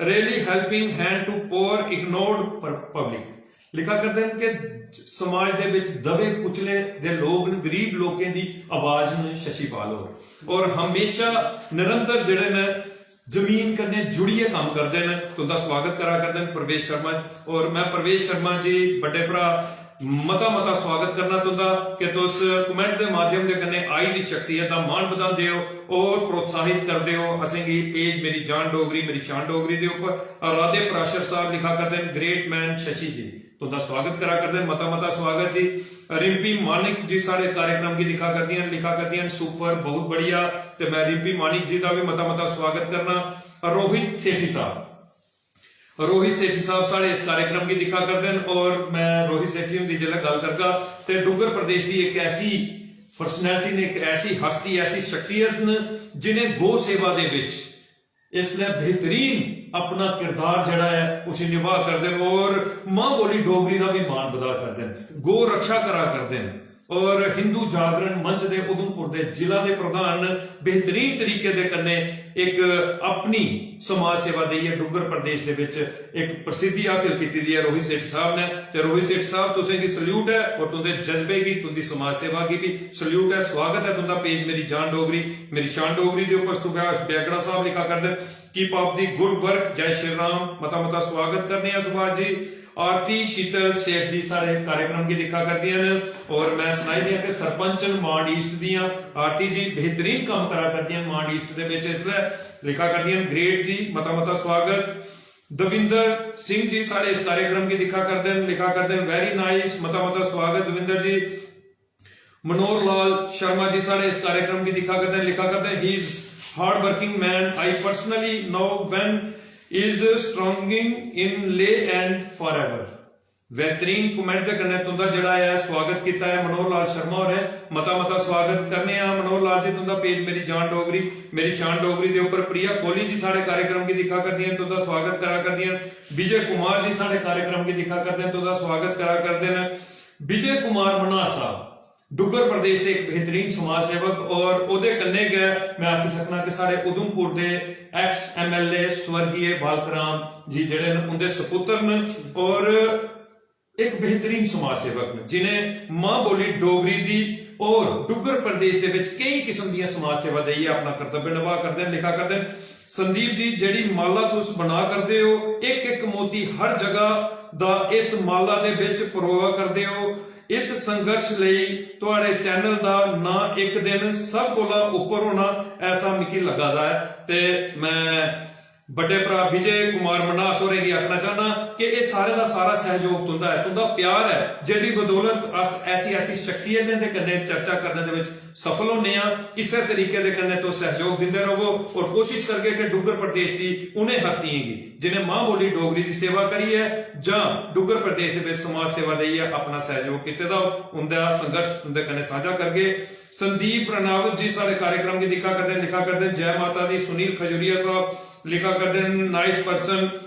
really helping hand to poor ignored pu-, public।" लिखा करदे न कि समाज दे विच दबे कुचले दे लोग न, गरीब लोकें दी आवाज न शशिपाल होर, और हमेशा निरंतर जेह्ड़े न जमीन कन्नै जुड़ियै कम्म करदे न। तुंदा स्वागत करा करदे न प्रवेश शर्मा, और मैं प्रवेश शर्मा जी बड्डे भरा मता मता स्वागत करना तुंदा कि तुस कमेंट दे माध्यम दे कन्नै आई दी शख्सियत दा मान बधांदे हो और प्रोत्साहित करदे हो असेंगी पेज मेरी जान डोगरी, मेरी शान डोगरी दे उप्पर। राधे पराशर साहब लिखा करदे न, "Great man शशि जी।" तुंदा स्वागत करा करदे न, मता मता स्वागत जी। रिम्पी मानिक जी साढ़े कार्यक्रम गी दिक्खा करदियां न, लिखा करदियां न, "Super, बहुत बढ़िया।" ते मैं रिम्पी मानिक जी दा भी मता मता स्वागत करना। रोहित सेठी साहब, रोहित सेठी साहब साढ़े इस कार्यक्रम गी दिक्खा करदे न और मैं रोहित सेठी हुंदी जिसलै गल्ल करगा ते डुग्गर प्रदेश दी एक ऐसी पर्सनैलिटी ने, एक ऐसी हस्ती, ऐसी शख्सियत न जिनें गौ सेवा दे विच इसलै बेहतरीन अपना किरदार जेह्ड़ा ऐ उसी निभा करदे न और मां बोली डोगरी दा भी मान बधा करदे न, गौ रक्षा करा करदे न और हिंदू जागरण मंच दे उधमपुर दे जिला दे प्रधान न। बेहतरीन तरीके दे कन्नै एक अपनी समाज सेवा देइयै डुग्गर प्रदेश दे विच एक प्रसिद्धि हासिल कीती दी ऐ रोहित सेठ साहब ने। ते रोहित सेठ साहब, तुसें गी सल्यूट ऐ और तुंदे जज्बे गी, तुंदी समाज सेवा गी भी सल्यूट ऐ। स्वागत ऐ तुंदा पेज मेरी जान डोगरी, मेरी शान डोगरी दे उप्पर। सुभाष बेगड़ा साहब लिखा करदे, "Keep up the good work, जय श्री राम।" मता मता स्वागत करने आं सुभाष जी। आरती शीतल सेठ जी साढ़े कार्यक्रम गी दिक्खा करदियां न और मैं सनाई दियां कि सरपंच न मांड ईस्ट दियां। आरती जी बेहतरीन कम्म करा करदियां न मांड ईस्ट दे विच इसलै, लिखा करदियां न, "Great जी, मता मता स्वागत।" दविंदर सिंह जी साढ़े इस कार्यक्रम गी दिक्खा करदे न, लिखा करदे न, "Very nice, मता मता स्वागत दविंदर जी।" मनोहर लाल शर्मा जी साढ़े इस कार्यक्रम गी दिक्खा करदे न, लिखा करदे न, "He is hard working man, I personally know when is stronging in lay and forever।" बेहतरीन कमेंट दे कन्नै तुंदा जेह्ड़ा ऐ स्वागत कीता ऐ मनोहर लाल शर्मा होरें। मता मता स्वागत करने आं मनोहर लाल जी तुंदा पेज मेरी जान डोगरी, मेरी शान डोगरी दे उप्पर। प्रिया कोहली जी साढ़े कार्यक्रम गी दिक्खा करदियां न, तुंदा स्वागत करा करदियां न। विजय कुमार जी साढ़े कार्यक्रम गी दिक्खा करदे न, तुंदा स्वागत करा करदे न। विजय कुमार मन्हास साहब, डुग्गर प्रदेश दे एक बेहतरीन समाज सेवक, और ओह्दे कन्नै गै मैं आखी सकना कि साढ़े उधमपुर दे एक्स एमएलए स्वर्गीय बालक राम जी जेह्ड़े न, उं'दे सपुत्र न, और इक बेहतरीन समाज सेवक न, जिनें मां बोली डोगरी दी और डुग्गर प्रदेश दे विच केई किस्म दियां समाज सेवा देइयै अपना कर्तव्य निभा करदे न, लिखा करदे न। संदीप जी, जेह्ड़ी माला तुस बना करदे ओ, इक इक मोती हर जगह दा इस माला दे विच परोआ करदे ओ, इस संघर्ष लेई थुआड़े चैनल दा नां इक दिन सब कोला उप्पर होना, ऐसा मिगी लग्गा दा ऐ। ते मैं बड्डे भ्रा विजय कुमार मन्हास होरें गी आखना चाहना कि एह् सारें दा सारा सैहयोग तुंदा ऐ, तुंदा प्यार ऐ, जेह्दी बदौलत अस ऐसी ऐसी शख्सियतें दे कन्नै चर्चा करने दे विच सफल होने आं। इस्सै तरीके दे कन्नै तुस सैहयोग दिंदे रवो और कोशिश करगे कि डुग्गर प्रदेश दी उ'नें हस्तियें गी जिनें मां बोली डोगरी दी सेवा करियै जां डुग्गर प्रदेश दे विच समाज सेवा देइयै अपना सैहयोग कीते दा होग, उं'दा संघर्ष तुं'दे कन्नै सांझा करगे। संदीप रणावत जी साढ़े कार्यक्रम गी दिक्खा करदे न, लिखा करदे न, "जय माता दी।" सुनील खजूरिया साहब लिखा करदे न, "नाइस पर्सन।"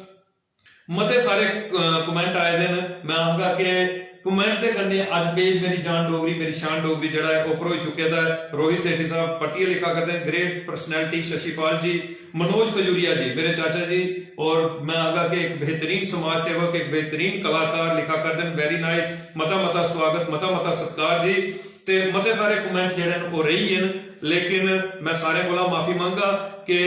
मते सारे कमेंट आए दे न। मैं आखगा कि कमेंट दे कन्नै अज्ज पेज मेरी जान डोगरी, मेरी शान डोगरी जेह्ड़ा ऐ, ओह् भरोई चुके दा ऐ। रोहित सेठी साहब परतियै लिखा करदे न, "ग्रेट पर्सनैलिटी शशिपाल जी।" मनोज खजूरिया जी, मेरे चाचा जी, और मैं आखगा कि एक बेहतरीन समाज सेवक, एक बेहतरीन कलाकार लिखा करदे न, "वेरी नाइस।" मता मता स्वागत, मता मता सत्कार जी। ते मते सारे कमेंट जेह्ड़े न, ओह् रेही गे न, लेकिन मैं सारें कोला माफी मंगगा कि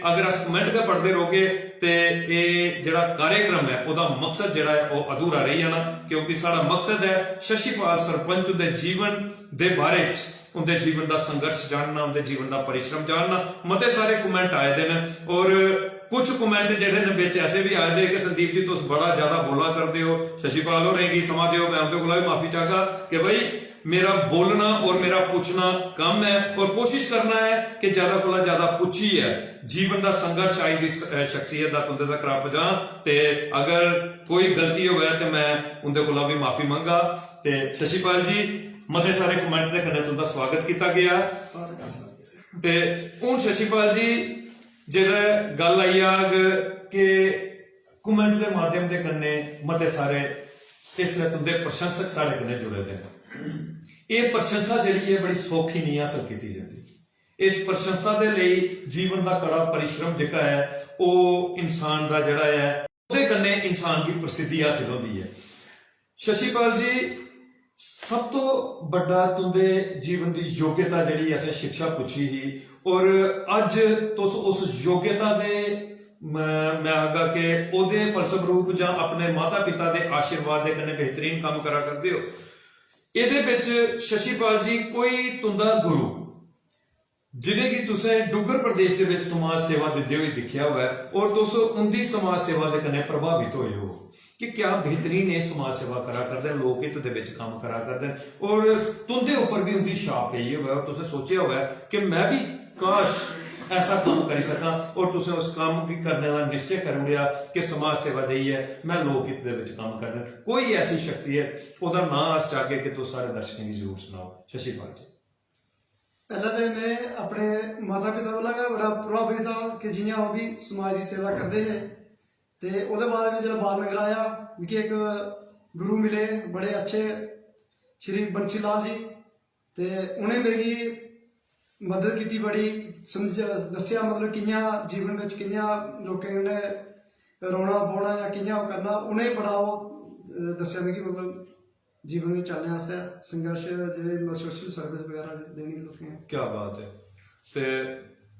अगर अस कमेंट गै पढ़दे रौह्गे ते एह् जेह्ड़ा कार्यक्रम ऐ, ओह्दा मकसद जेह्ड़ा ऐ, ओह् अधूरा रेही जाना, क्योंकि साढ़ा मकसद ऐ शशिपाल सरपंच हुंदे जीवन दे बारे च, उं'दे जीवन दा संघर्ष जानना, उं'दे जीवन दा परिश्रम जानना। मते सारे कमेंट आए दे न और कुछ कमेंट जेह्ड़े न बिच ऐसे बी आए दे कि "संदीप जी, तुस बड़ा ज्यादा बोला करदे ओ, शशिपाल होरें गी समां देओ।" मैं उं'दे कोला बी माफी चाहगा कि भाई, मेरा बोलना और मेरा पुच्छना कम ऐ और कोशिश करना ऐ कि ज्यादा कोला ज्यादा पुच्छियै जीवन दा संघर्ष आई दी स-, अ, शख्सियत दा तुं'दे तक्कर पजां। ते अगर कोई गलती होऐ ते मैं उं'दे कोला बी माफी मंगगा। ते शशिपाल जी, मते सारे कमेंट दे कन्नै तुं'दा स्वागत कीता गेआ। सारे का स्वागत। ते हून शशिपाल जी, जेल्लै गल्ल आई जाग कि कमेंट दे माध्यम दे कन्नै मते सारे इसलै तुं'दे प्रशंसक साढ़े कन्नै जुड़े दे न। एह् प्रशंसा जेह्ड़ी ऐ, बड़ी सौखी नेईं हासल कीती जंदी। इस प्रशंसा दे लेई जीवन दा कड़ा परिश्रम जेह्का ऐ, ओह् इंसान दा जेह्ड़ा ऐ, ओह्दे कन्नै इंसान गी प्रसिद्धि हासल होंदी ऐ। शशिपाल जी, सब तो बड्डा तुं'दे जीवन दी योग्यता जेह्ड़ी असें शिक्षा पुच्छी ही, और अज्ज तुस उस योग्यता दे, म-, मैं आखगा कि ओह्दे फलस्वरूप जां अपने माता पिता दे आशीर्वाद दे कन्नै बेहतरीन कम्म करा करदे ओ। एह्दे बिच शशिपाल जी, कोई तुं'दा गुरु, जि'नेंगी तुसें डुग्गर प्रदेश दे बिच समाज सेवा दिंदे होई दिक्खेआ होऐ और तुस उं'दी समाज सेवा दे कन्नै प्रभावित होए हो कि क्या बेहतरीन एह् समाज सेवा करा करदे न, लोक हित दे बिच कम्म करा करदे न और तुं'दे उप्पर बी उं'दी छाप पेई होऐ और तुसें सोचेआ होऐ कि मैं बी काश ऐसा कम्म करी सकां और तुसें उस कम्म गी करने दा निश्चय करी ओड़ेआ कि समाज सेवा देइयै मैं लोक हित दे बिच कम्म करना। कोई ऐसी शख्सियत, ओह्दा नांऽ अस चाहगे कि तुस साढ़े दर्शकें गी जरूर सनाओ, शशिपाल जी। पैह्लें ते में अपने माता पिता कोला गै बड़ा प्रभावित हा कि जि'यां ओह् बी समाज दी सेवा करदे हे। ते ओह्दे बाद में जेल्लै बाल नगर आया, मिगी इक गुरु मिले, बड़े अच्छे, श्री बंसी लाल जी। ते उ'नें मिगी मदद कीती बड़ी, समझ, दस्सेआ, मतलब, कि'यां जीवन बिच कि'यां लोकें कन्नै रौह्ना बौह्ना जां कि'यां ओह् करना, उ'नें बड़ा ओह्, अ, दस्सेआ मिगी, मतलब, जीवन च चलने आस्तै संघर्ष, जेह्ड़े, मतलब, सोशल सर्विस बगैरा देनी लोकें गी। क्या बात ऐ। ते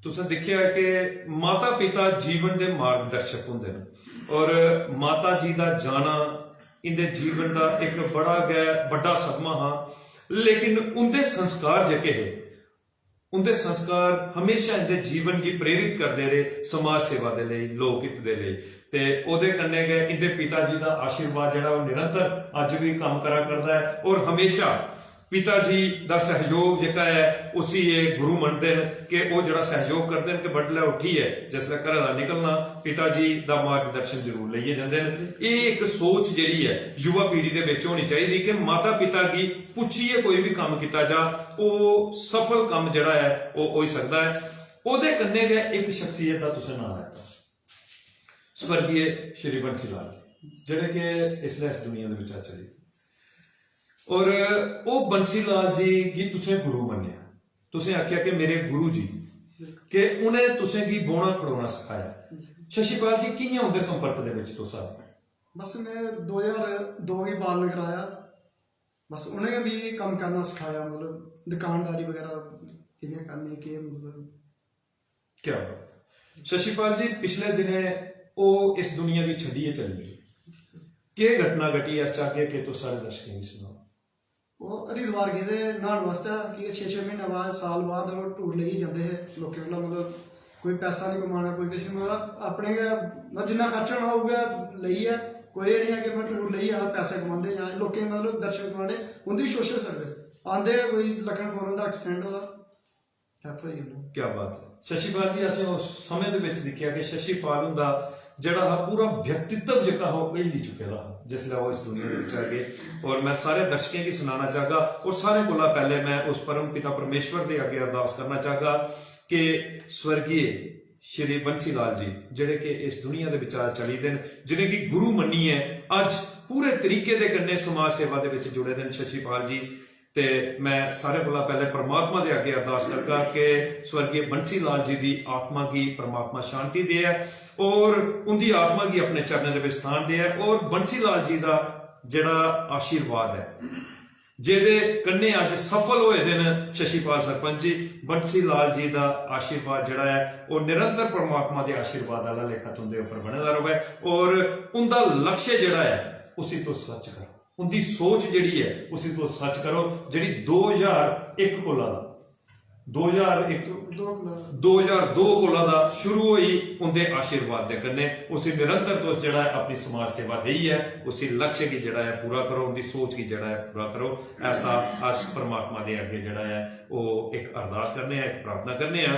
तुसें दिक्खेआ कि माता पिता जीवन दे मार्गदर्शक होंदे न और माता जी दा जाना इं'दे जीवन दा इक बड़ा गै बड्डा सदमा हा, लेकिन उं'दे संस्कार जेह्के हे, उं'दे संस्कार हमेशा इं'दे जीवन गी प्रेरित करदे रेह् समाज सेवा दे लेई, लोक हित दे लेई। ते ओह्दे कन्नै गै इं'दे पिता जी दा आशीर्वाद जेह्ड़ा ओह् निरंतर अज्ज बी कम्म करा करदा ऐ और हमेशा पिता जी दा सैहयोग जेह्का ऐ, उसी एह् गुरु मनदे न कि ओह् जेह्ड़ा सैहयोग करदे न कि बडलै उट्ठियै जिसलै घरै दा निकलना, पिता जी दा मार्गदर्शन जरूर लेइयै जंदे न। एह् इक सोच जेह्ड़ी ऐ युवा पीढ़ी दे बिच होनी चाहिदी कि माता पिता गी पुच्छियै कोई बी कम्म कीता जा, ओह् सफल कम्म जेह्ड़ा ऐ, ओह् होई सकदा ऐ। ओह्दे कन्नै गै इक शख्सियत दा तुसें नांऽ लैता, स्वर्गीय श्री बंसी लाल जी, जेह्ड़े कि इसलै इस दुनिया दे बिच्चा चली गे। और ओह् बंसी लाल जी गी तुसें गुरु मन्नेआ, तुसें आखेआ कि मेरे गुरु जी, कि उ'नें तुसें गी बौह्ना खड़ोना सखाया। शशिपाल जी, कि'यां उं'दे संपर्क दे बिच तुस आए? बस में दो ज्हार दो गी बाल नगर आया, बस उ'नें गै मिगी कम्म करना सखाया, मतलब दुकानदारी बगैरा कि'यां करनी, केह्, मतलब। क्या बात। शशिपाल जी, पिछले दिनें ओह् इस दुनिया गी छड्डियै चली गे। केह् घटना घटी, अस चाहगे कि तुस सारे दर्शकें गी सनाओ। ओह् हरिद्वार गेदे न्हान बास्तै, कि छे छे म्हीने बाद, साल बाद ओह् टूर लेइयै जंदे हे लोकें कोला। मतलब कोई पैसा निं कमाना, कोई किश निं, मतलब अपने गै, मतलब जिन्ना खर्चा होना उ'ऐ लेइयै। कोई एह् निं ऐ कि में टूर लेइयै आना, पैसे कमांदे जां लोकें गी मतलब दर्शन कराने। उं'दी सोशल सर्विस, आंदे गै कोई लक्खन कौर हुंदा एक्सीडेंट होआ, डेथ होई गेई। क्या बात है। शशिपाल जी, असें उस समें दे बिच दिक्खेआ कि शशिपाल हुंदा जेह्ड़ा हा पूरा व्यक्तित्व जेह्का हा ओह् हिल्ली चुके दा हा जिसलै ओह् इस दुनिया दे बिच आई गे। और में सारे दर्शकें गी सनाना चाहगा और सारें कोला पैह्ले में उस परम पिता परमेश्वर दे अग्गें अरदास करना चाहगा कि स्वर्गीय श्री बंसी लाल जी जेह्ड़े कि इस दुनिया दे बिचा चली दे न, जिनेंगी गुरु मन्नियै अज्ज पूरे तरीके दे कन्नै समाज सेवा दे बिच जुड़े दे न शशिपाल जी। ते में सारें कोला पैह्ले परमात्मा दे अग्गें अरदास करगा कि स्वर्गीय बंसी लाल जी दी आत्मा गी परमात्मा शांति देऐ और उंदी आत्मा गी अपने चरणें दे बिच स्थान देऐ। और बंसी लाल जी दा जेह्ड़ा आशीर्वाद ऐ, जेह्दे कन्नै अज्ज सफल होए दे न शशिपाल सरपंच जी, बंसी लाल जी दा आशीर्वाद जेह्ड़ा ऐ ओह् निरंतर परमात्मा दे आशीर्वाद आह्ला लेखा तुंदे उप्पर बने दा र'वै और उंदा लक्ष्य जेह्ड़ा ऐ उसी तुस सच करो, उंदी सोच जेह्ड़ी ऐ उसी तुस सच करो, जेह्ड़ी दो ज्हार इक कोला दा दो ज्हार इक दो कोला दो ज्हार दो कोला दा शुरू होई उंदे आशीर्वाद दे कन्नै उसी निरंतर तुस जेह्ड़ा ऐ अपनी समाज सेवा देइयै उसी लक्ष्य गी जेह्ड़ा ऐ पूरा करो, उंदी सोच गी जेह्ड़ा ऐ पूरा करो। ऐसा अस परमात्मा दे अग्गें जेह्ड़ा ऐ ओह् इक अरदास करने आं, इक प्रार्थना करने आं।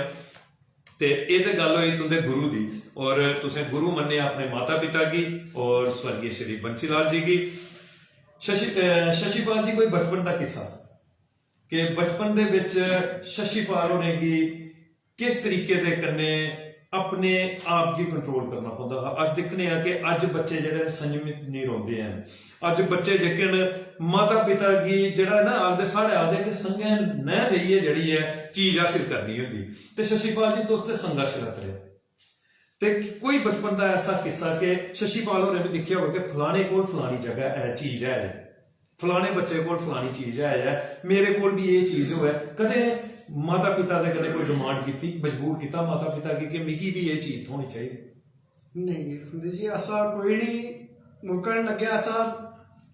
ते एह् ते गल्ल होई तुंदे गुरु दी, और तुसें गुरु मन्नेआ अपने माता पिता गी और स्वर्गीय श्री बंसीलाल जी गी। शशि अ, शशिपाल जी, कोई बचपन दा किस्सा कि बचपन दे बिच शशिपाल होरें गी किस तरीके दे कन्नै अपने आप गी कंट्रोल करना पौंदा हा। अस दिक्खने आं कि अज्ज बच्चे जेह्ड़े न संयमित नेईं रौंह्दे हैन। अज्ज बच्चे जेह्के न माता पिता गी जेह्ड़ा ना आखदे, साढ़े आखदे कि संगें नै जाइयै जेह्ड़ी ऐ चीज हासिल करनी होंदी। ते शशिपाल जी, तुस ते संघर्शरत रेह्। ते कोई बचपन दा ऐसा किस्सा कि शशिपाल होरें बी दिक्खेआ होऐ कि फलाने कोल फलानी जगह ऐ, चीज ऐ जे, फलाने बच्चे कोल फलानी चीज ऐ, ऐ, मेरे कोल बी एह् चीज होऐ, कदें माता पिता दे कन्नै कोई डिमांड कीती, मजबूर कीता माता पिता गी कि मिगी बी एह् चीज थ्होनी चाहिदी? नेईं संदीप जी, ऐसा कोई निं मौका निं लग्गेआ ऐसा।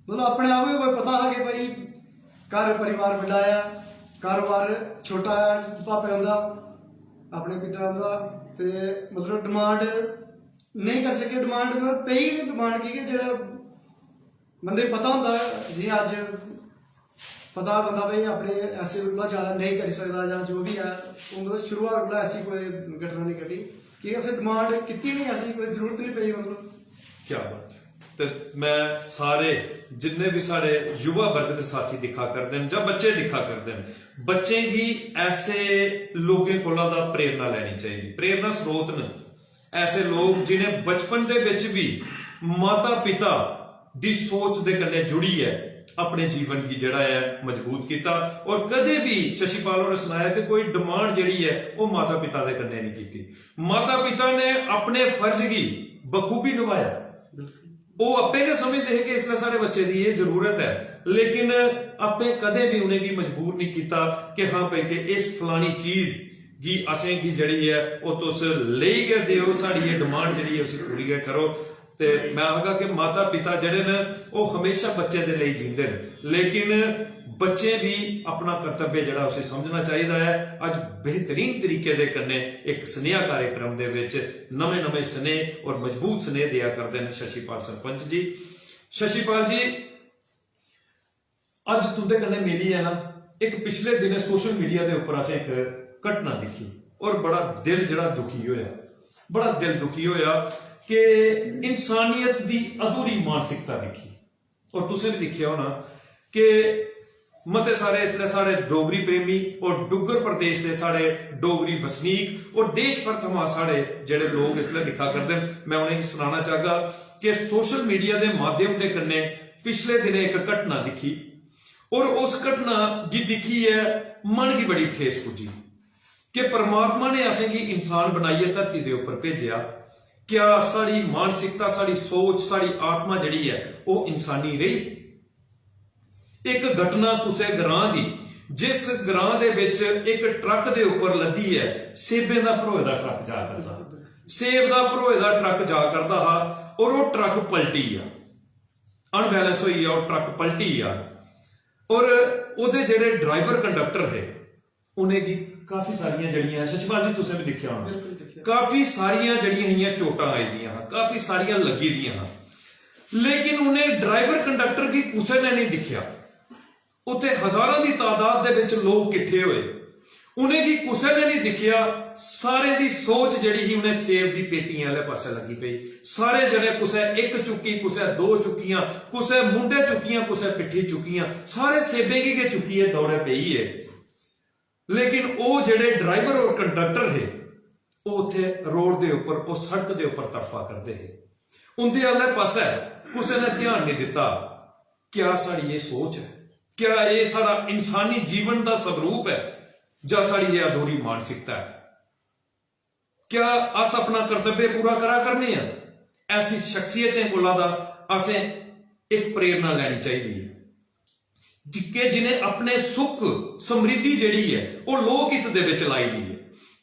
मतलब अपने आप गै कोई पता हा कि भाई घर परिवार बड्डा ऐ, कारोबार छोटा ऐ, पापे उं'दा, अपने पिता उं'दा, ते मतलब डिमांड नेईं करी सके, डिमांड मतलब पेई गै डिमांड की के जेह्ड़ा बंदे गी पता होंदा, जि'यां अज्ज पता बंदा भाई अपने ऐसे कोला ज्यादा नेईं करी सकदा जां जो बी ऐ, ओह् मतलब शुरुआत कोला ऐसी कोई घटना निं घटी कि असें डिमांड कीती निं, ऐसी कोई जरूरत निं पेई मतलब। क्या बात है। ते में सारे जिन्ने बी साढ़े युवा वर्ग दे साथी दिक्खा करदे न जां बच्चे दिक्खा करदे न, बच्चें गी ऐसे लोकें कोला दा प्रेरणा लैनी चाहिदी। प्रेरणा स्रोत न ऐसे लोक जिनें बचपन दे बिच भी माता पिता दी सोच दे कन्नै जुड़ियै अपने जीवन गी जेह्ड़ा ऐ मजबूत कीता। और कदे भी शशिपाल होरें सनाया कि कोई डिमांड जेह्ड़ी ऐ ओह् माता पिता दे कन्नै नहीं कीती। माता पिता ने अपने फर्ज गी बखूबी निभाया। ओह् आपे गै समझदे हे कि इसलै साढ़े बच्चे दी एह् जरूरत ऐ, लेकिन आपे कदें भी उ'नेंगी मजबूर नहीं कीता कि हाँ भाई कि इस फलानी चीज गी असेंगी जेह्ड़ी ऐ ओह् तुस लेई गै देओ, साढ़ी एह् डिमांड जेह्ड़ी ऐ उसी पूरी गै करो। ते में आखगा कि माता पिता जेह्ड़े न ओह् हमेशा बच्चे दे लेई जींदे न, लेकिन बच्चें बी अपना कर्तव्य जेह्ड़ा उसी समझना चाहिदा ऐ। अज्ज बेहतरीन तरीके दे कन्नै इक सनेहा कार्यक्रम दे विच नमें नमें सनेह और मजबूत सनेह देआ करदे न शशिपाल सरपंच जी। शशिपाल जी, अज्ज तुंदे कन्नै मिलियै ना इक पिछले दिनें सोशल मीडिया दे उप्पर असें इक घटना दिक्खी और बड़ा दिल जेह्ड़ा दुखी होया, बड़ा दिल दुखी होया कि इंसानियत दी अधूरी मानसिकता दिक्खी। और तुसें भी दिक्खेआ होना कि मते सारे इसलै साढ़े डोगरी प्रेमी और डुग्गर प्रदेश दे साढ़े डोगरी वसनीक और देश भर थमां साढ़े जेह्ड़े लोक इसलै दिक्खा करदे न, में उ'नेंगी सनाना चाहगा कि सोशल मीडिया दे माध्यम दे कन्नै पिछले दिनें इक घटना दिक्खी और उस घटना गी दिक्खियै मन गी बड़ी ठेस पुज्जी कि परमात्मा ने असेंगी इंसान बनाइयै धरती दे उप्पर भेजेआ, क्या साढ़ी मानसिकता, साढ़ी सोच, साढ़ी आत्मा जेह्ड़ी ऐ, ओह् इंसानी रेही? इक घटना कुसै ग्रां दी, जिस ग्रां दे बिच इक ट्रक दे उप्पर लदियै सेबें दा भरोए दा ट्रक जा करदा हा। सेब दा भरोए दा ट्रक जा करदा हा और ओह् ट्रक पलटी गेआ, अनबैलेंस होई गेआ, ओह् ट्रक पलटी गेआ। और ओह्दे जेह्ड़े ड्राइवर कंडक्टर हे, उ'नेंगी काफी सारियां जेह्ड़ियां, शशिपाल जी तुसें बी दिक्खेआ होना, बिल्कुल दिक्खेआ। काफी सारियां जेह्ड़ियां हियां चोटां आई दियां हां, काफी सारियां लग्गी दियां हां, लेकिन उ'नें ड्राइवर कंडक्टर गी कुसै ने नहीं दिक्खेआ। उत्थे हजारां दी तादाद दे विच लोक किट्ठे होए। उ'नेंगी कुसै ने नहीं दिक्खेआ। सारें दी सोच जेह्ड़ी ही, उ'नें सेब दी पेटियें आह्ले पासै लग्गी पेई। सारे जने कुसै इक चुक्की, कुसै दो चुक्कियां, कुसै मुंढे चुक्कियां, कुसै पिट्ठी चुक्कियां, सारे सेबें गी गै चुक्कियै दौड़े पेई गे। लेकिन ओह् जेह्ड़े ड्राइवर और कंडक्टर हे, ओह् उत्थे रोड दे उप्पर, ओह् सड़क दे उप्पर तड़फा करदे हे। उं'दे आह्ले पासै कुसै ने ध्यान नहीं दित्ता। क्या साढ़ी एह् सोच ऐ? क्या एह् साढ़ा इंसानी जीवन दा स्वरूप ऐ, जां साढ़ी एह् अधूरी मानसिकता ऐ? क्या अस अपना कर्तव्य पूरा करा करने आं? ऐसी शख्सियतें कोला दा असें इक प्रेरणा लैनी चाहिदी ऐ, जिके जिनें अपने सुख, समृद्धि जेह्ड़ी ऐ, ओह् लोक हित दे विच लाई दी ऐ।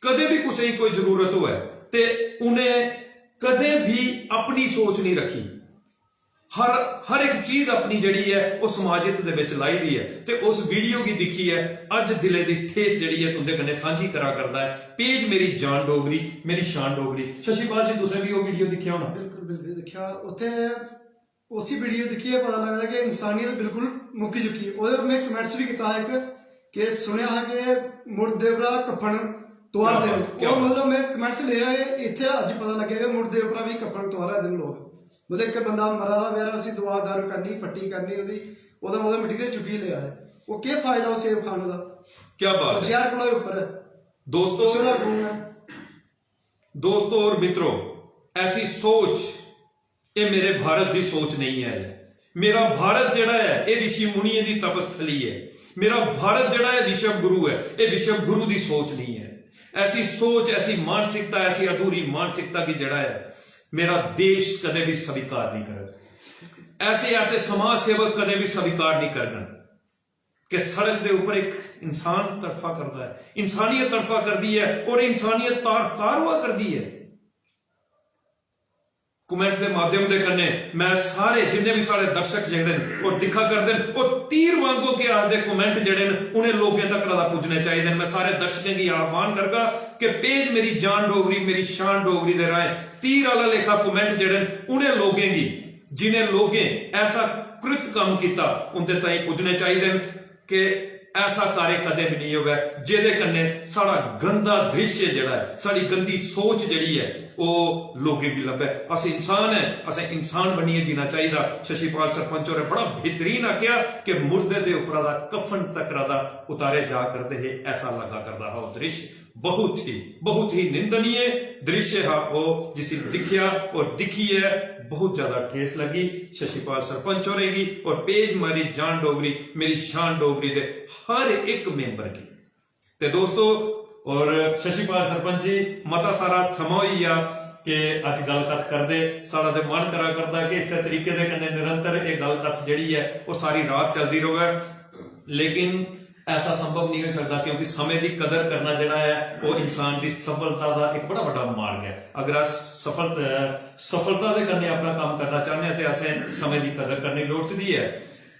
कदें भी कुसै गी कोई जरूरत होऐ ते उ'नें कदें भी अपनी सोच नहीं रखी। हर, हर इक चीज अपनी जेह्ड़ी ऐ, ओह् समाज हित दे विच लाई दी ऐ। ते उस वीडियो गी दिक्खियै अज्ज दिलै दी ठेस जेह्ड़ी ऐ, तुं'दे कन्नै सांझी करा करदा ऐ। पेज मेरी जान डोगरी, मेरी शान डोगरी। शशिपाल जी, तुसें भी ओह् वीडियो दिक्खेआ होना। बिल्कुल, बिल्कुल दिक्खेआ। उत्थै उसी वीडियो दिक्खियै पता लगदा कि इंसानियत बिल्कुल मुक्की चुकी ऐ। ओह्दे पर में कमेंट्स बी कीता हा इक, कि सुनेआ हा कि मुर्दे परा कफन तुआरदे न। क्या बात, क्या ओह् बात। मतलब में कमेंट्स लेआ, एह् इत्थै अज्ज पता लग्गेआ कि मुर्दे उप्परा बी कफन तुआरा दे न लोक। मतलब इक बंदा मरा दा बेचारा, उसी दवा दारू करनी, पट्टी करनी, ओह्दी, ओह्दा, ओह्दा मटीरियल चुक्की लेआ ऐ। ओह् केह् फायदा उस सेब खाने दा? क्या बात ओह् है। जैह्र कोला बी उप्पर ऐ। दोस्तों, कुसै दा खून ऐ। दोस्तों और मित्रों, ऐसी सोच, ये मेरे भारत दी सोच नहीं है। मेरा भारत जेह्ड़ा ऐ, एह् ऋषि मुनियें दी तपस्थली ऐ। मेरा भारत जेह्ड़ा ऐ, ऋषभ गुरु ऐ, एह् ऋषभ गुरु दी सोच नहीं है। ऐसी सोच, ऐसी मानसिकता, ऐसी अधूरी मानसिकता गी जेह्ड़ा ऐ, मेरा देश कदें भी स्वीकार नहीं करग। ऐसे, ऐसे समाज सेवक कदें भी स्वीकार नहीं करगन कि सड़क दे ऊपर एक इंसान तड़फा करदा ऐ, इंसानियत तड़फा करदी ऐ और इंसानियत तार तार होआ करदी ऐ। कमेंट दे माध्यम दे कन्नै मैं सारे जिन्ने भी साढ़े दर्शक जेह्ड़े न, ओह् दिक्खा करदे न, ओह् तीर वांगू केह् आखदे कमेंट जेह्ड़े न, उ'नें लोकें तक दा पुज्जने चाहिदे न। मैं सारे दर्शकें गी आह्वान करगा कि पेज मेरी जान डोगरी, मेरी शान डोगरी दे राहें तीर आह्ला लेखा कमेंट जेह्ड़े न, उ'नें लोकें गी, जिनें लोकें ऐसा कृत कम्म कीता, उं'दे ताईं पुज्जने चाहिदे न। कि ऐसा कार्य कदें भी नहीं होवे जेह्दे कन्नै साढ़ा गंदा दृश्य जेह्ड़ा ऐ, साढ़ी गंदी सोच जेह्ड़ी ऐ, ओह् लोकें गी लब्भे। अस इंसान ऐ, असें इंसान बनियै जीना चाहिदा। शशिपाल सरपंच होरें बड़ा बेहतरीन आखेआ कि मुर्दे दे उप्परा दा कफन तकरा दा उतारे जा करदे हे, ऐसा लग्गा करदा हा ओह् दृश्य। बहुत ही, बहुत ही निंदनीय दृश्य हा ओह्, जिसी दिक्खेआ और दिक्खियै बहुत ज्यादा ठेस लग्गी शशिपाल सरपंच होरें गी और पेज मेरी जान डोगरी, मेरी शान डोगरी दे हर इक मेंबर गी। ते दोस्तों, और शशिपाल सरपंच जी, मता सारा समां होई गेआ कि अज्ज गल्ल कत्थ करदे। साढ़ा ते मन करा करदा कि इस्सै तरीके दे कन्नै निरंतर एह् गल्ल कत्थ जेह्ड़ी ऐ, ओह् सारी रात चलदी र'वै। लेकिन ऐसा संभव नहीं होई सकदा, क्योंकि समें दी कदर करना जेह्ड़ा ऐ, ओह् इंसान दी सफलता दा इक बड़ा बड्डा मार्ग ऐ। अगर अस सफल, अ, सफलता दे कन्नै अपना कम्म करना चाह्न्ने आं ते असें समें दी कदर करनी लोड़चदी ऐ।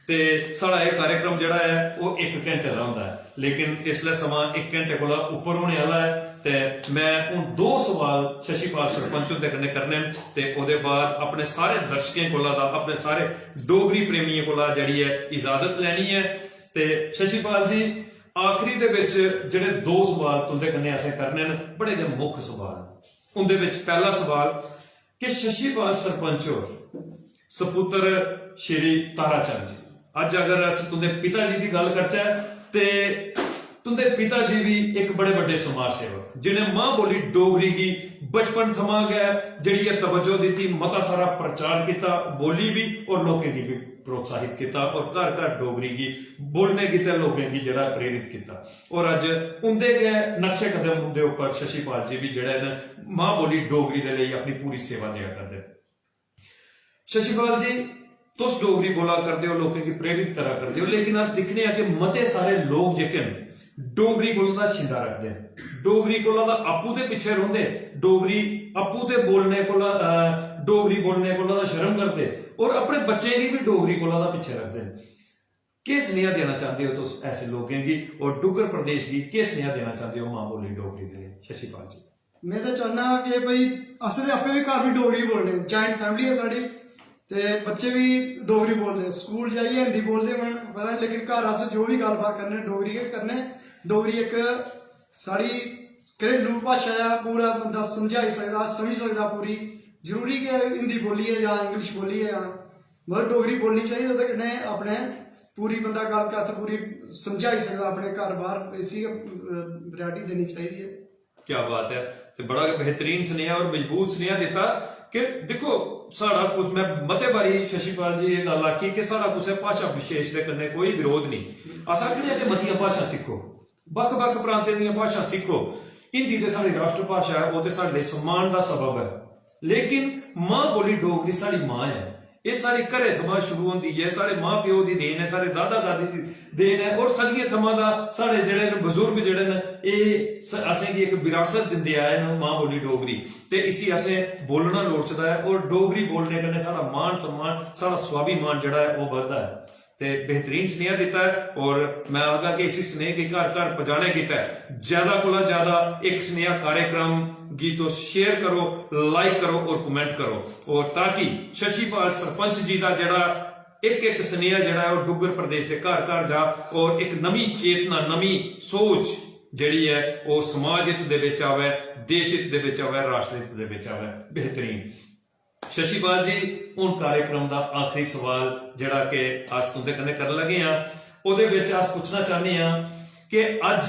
ते साढ़ा एह् कार्यक्रम जेह्ड़ा ऐ, ओह् इक घैंटे दा होंदा ऐ, लेकिन इसलै समां इक घैंटे कोला उप्पर होने आह्ला ऐ। ते मैं हून दो सवाल शशिपाल सरपंच हुंदे कन्नै करने न ते ओह्दे बाद अपने सारे दर्शकें कोला दा, अपने सारे डोगरी प्रेमियें कोला जेह्ड़ी ऐ, इजाजत लैनी ऐ। ते शशिपाल जी, आखिरी दे बिच जेह्ड़े दो सवाल तुं'दे कन्नै असें करने न, बड़े गै मुक्ख सवाल न। उं'दे बिच पैह्ला सवाल कि शशिपाल सरपंच होर सपुत्र श्री ताराचंद जी, अज्ज अगर अस तुं'दे पिता जी दी गल्ल करचै ते तुं'दे पिता जी बी इक बड़े बड्डे समाज सेवक, जि'नें मां बोली डोगरी गी बचपन थमां गै जेह्ड़ी ऐ तवज्जो दित्ती, मता सारा प्रचार कीता, बोली बी और लोकें गी बी प्रोत्साहित कीता और घर घर डोगरी गी बोलने गितै लोकें गी जेह्ड़ा प्रेरित कीता। और अज्ज उं'दे गै नक्शे कदम दे उप्पर शशिपाल जी बी जेह्ड़े न, मां बोली डोगरी दे लेई अपनी पूरी सेवा देआ करदे न। शशिपाल जी, तुस डोगरी बोला करदे ओ, लोकें गी प्रेरित करा करदे ओ, लेकिन अस दिक्खने आं कि मते सारे लोक जेह्के न, डोगरी कोला दा छिंडा रखदे न, डोगरी कोला दा आपूं दे पिच्छे रौंह्दे, डोगरी आपूं दे बोलने कोला, अ, डोगरी बोलने कोला दा शर्म करदे और अपने बच्चें गी बी डोगरी कोला दा पिच्छे रखदे न। केह् सनेहा देना चांह्दे ओ तुस ऐसे लोकें गी, और डुग्गर प्रदेश गी केह् सनेहा देना चांह्दे ओ मां बोली डोगरी दे लेई? शशिपाल जी। में ते चाह्न्नां कि भाई, अस ते आपें बी घर बी डोगरी बोलने, ज्वाइंट फैमिली ऐ साढ़ी, ते बच्चे बी डोगरी बोलदे, स्कूल जाइयै हिंदी बोलदे होन पता निं, लेकिन घर अस जो बी गल्लबात करने डोगरी गै करने। डोगरी इक साढ़ी घरेलू भाशा ऐ, पूरा बंदा समझाई सकदा, समझी सकदा पूरी। जरूरी गै हिंदी बोलियै जां इंग्लिश बोलियै जां, मतलब डोगरी बोलनी चाहिदी, ओह्दे कन्नै अपने पूरी बंदा गल्ल कत्थ पूरी समझाई सकदा अपने घर बाह्र। इसी गै प्रायोरिटी देनी चाहिदी ऐ। क्या बात ऐ। ते बड़ा गै बेहतरीन सनेहा और मजबूत सनेहा दित्ता कि दिक्खो, साढ़ा कुछ, मैं मते बारी शशिपाल जी एह् गल्ल आखी कि साढ़ा कुसै भाशा विशेष दे कन्नै कोई विरोध नेईं। अस आखने आं कि मतियां भाशां सिक्खो, बक्ख-बक्ख प्रांतें दियां भाशां सिक्खो। हिंदी ते साढ़ी राष्ट्र भाशा ऐ, ओह् ते साढ़े लेई सम्मान दा सबब ऐ, लेकिन मां बोली डोगरी साढ़ी मां ऐ। एह् साढ़े घरै थमां शुरू होंदी ऐ, साढ़े मां प्यो दी देन ऐ, साढ़े दादा दादी दी देन ऐ, और सदियें थमां दा साढ़े जेह्ड़े न बजुर्ग जेह्ड़े न, एह् स- असेंगी इक विरासत दिंदे आए न मां बोली डोगरी। ते इसी असें बोलना लोड़चदा ऐ, और डोगरी बोलने कन्नै साढ़ा मान सम्मान, साढ़ा स्वाभिमान जेह्ड़ा ऐ, ओह् बधदा ऐ। ते बेहतरीन सनेहा दित्ता ऐ, और मैं आखगा कि इसी सनेह गी घर घर पजाने गितै ज्यादा कोला ज्यादा इक सनेहा कार्यक्रम गी तुस शेयर करो, लाइक करो और कमेंट करो, और ताकि शशिपाल सरपंच जी दा जेह्ड़ा इक इक सनेहा जेह्ड़ा ऐ, ओह् डुग्गर प्रदेश दे घर घर जा और इक नमीं चेतना, नमीं सोच जेह्ड़ी ऐ, ओह् समाज हित दे बिच आवै, देश हित दे बिच आवै, राष्ट्र हित दे बिच आवै। बेहतरीन। शशिपाल जी, हून कार्यक्रम दा आखिरी सवाल जेह्ड़ा कि अस तुं'दे कन्नै करन लगे आं, ओह्दे बिच अस पुच्छना चाह्न्ने आं कि अज्ज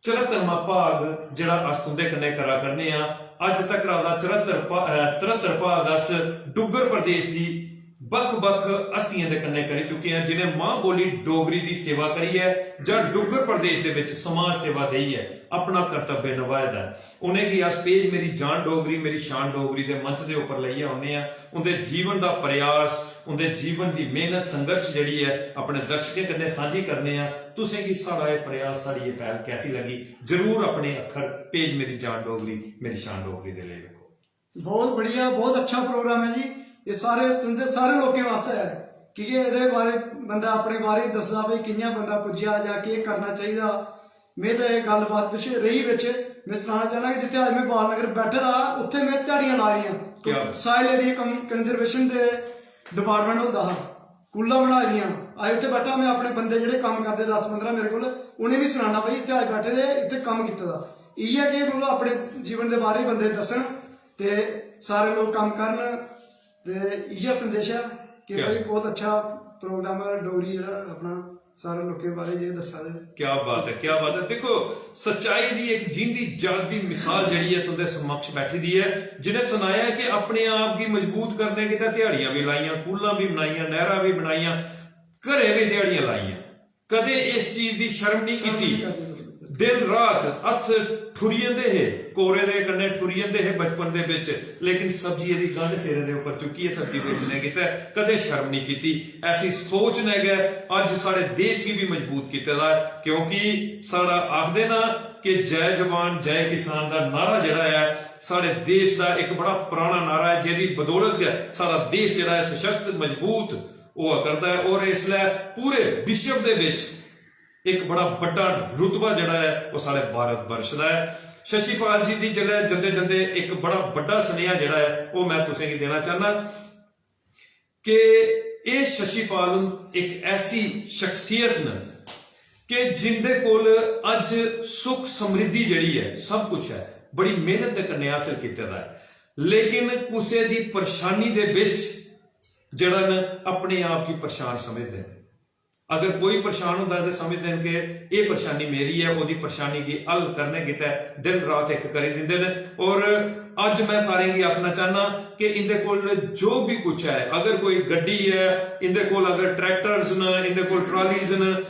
चरहत्तरमां भाग जेह्ड़ा अस तुं'दे कन्नै करा करने आं, अज्ज तक दा चरहत्तर भा-, अ, तरहत्तर भाग अस डुग्गर प्रदेश दी बक्ख-बक्ख हस्तियें दे कन्नै करी चुके आं, जि'नें मां बोली डोगरी दी सेवा करियै जां डुग्गर प्रदेश दे बिच समाज सेवा देइयै अपना कर्तव्य नभाए दा ऐ। उ'नेंगी अस पेज मेरी जान डोगरी, मेरी शान डोगरी दे मंच दे उप्पर लेइयै औन्ने आं। उं'दे जीवन दा प्रयास, उं'दे जीवन दी मेहनत, संघर्ष जेह्ड़ी ऐ, अपने दर्शकें कन्नै सांझी करने आं। तुसें गी साढ़ा एह् प्रयास, साढ़ी एह् पैह्ल कैसी लग्गी? जरूर अपने अक्खर पेज मेरी जान डोगरी, मेरी शान डोगरी दे लेई रक्खो। बहुत बढ़िया, बहुत अच्छा प्रोग्राम है जी। ये सारे तुंदे सारे लोकें वास्तै है, की के एह्दे बारे बंदा अपने बारे च दसदा भाई कि'यां बंदा पुज्जेआ जां केह् करना चाहिदा। में ते एह् गल्लबात पिच्छे रेही बिच, में सनाना चाहना कि जित्थै अज्ज में बाल नगर बैठे दा हा, उत्थै में ध्याड़ियां लाई दियां। क्या बात। साइल एरिया कम-, कंजर्वेशन दे डिपार्टमेंट होंदा हा, कुल्ला बनाई दियां। अज्ज उत्थै बैठा में अपने बंदे जेह्ड़े कम्म करदे दस पंदरां मेरे कोल, उ'नें बी सनाना भाई इत्थै अज्ज बैठे दे, इत्थै कम्म कीते दा। इ'यै कि मतलब अपने जीवन दे बारे च बंदे दस्सन ते सारे लोक कम्म करन। ते इ'यै संदेश ऐ कि क्या? भाई बहुत अच्छा प्रोग्राम ऐ डोगरी जेह्ड़ा अपना सारे लोकें बारे च दस्सा दे। क्या बात है, क्या बात है। देखो, सच्चाई दी इक जींदी जागदी मिसाल जेह्ड़ी ऐ तुंदे समक्ष बैठी दी ऐ, जि'नें सनाया ऐ कि अपने आप गी मजबूत करने गितै ध्याड़ियां बी लाइयां, कूलां बी बनाइयां, नैह्रां बी बनाइयां, घरें बी ध्याड़ियां लाइयां, कदें इस चीज दी शर्म नहीं कीती। दिन रात हत्थ ठुरी जंदे हे, कोरे दे कन्नै ठुरी जंदे हे बचपन दे बिच, लेकिन सब्जियै दी गंढ सिरै दे उप्पर चुक्कियै सब्जी बेचने गितै कदें शर्म नहीं कीती। ऐसी सोच ने गै अज्ज साढ़े देश गी भी मजबूत कीते दा ऐ, क्योंकि साढ़ा आखदे ना कि जय जवान जय किसान दा नारा जेह्ड़ा ऐ, साढ़े देश दा इक बड़ा पराना नारा ऐ, जेह्दी बदौलत गै साढ़ा देश जेह्ड़ा ऐ सशक्त, मजबूत होआ करदा ऐ और इसलै पूरे विश्व दे बिच इक बड़ा बड्डा रुतबा जेह्ड़ा ऐ ओह् साढ़े भारत वर्ष दा ऐ। शशिपाल जी दी जेल्लै जंदे जंदे इक बड़ा बड्डा सनेहा जेह्ड़ा ऐ ओह् मैं तुसेंगी देना चाह्न्नां कि एह् शशिपाल हुंद इक ऐसी शख्सियत न कि जिंदे कोल अज्ज सुख समृद्धि जेह्ड़ी ऐ, सब कुछ ऐ, बड़ी मेहनत दे कन्नै हासल कीते दा ऐ, लेकिन कुसै दी परेशानी दे बिच जेह्ड़ा न अपने आप गी परेशान समझदे न। अगर कोई परेशान होंदा ऐ ते समझदे न कि एह् परेशानी मेरी ऐ, ओह्दी परेशानी गी हल करने गितै दिन रात इक करी दिंदे न। और अज्ज मैं सारें गी आखना चाह्न्नां कि इंदे कोल जो भी कुछ ऐ, अगर कोई गड्डी ऐ, इंदे कोल अगर ट्रैक्टर्स न, इंदे कोल ट्रालीज न,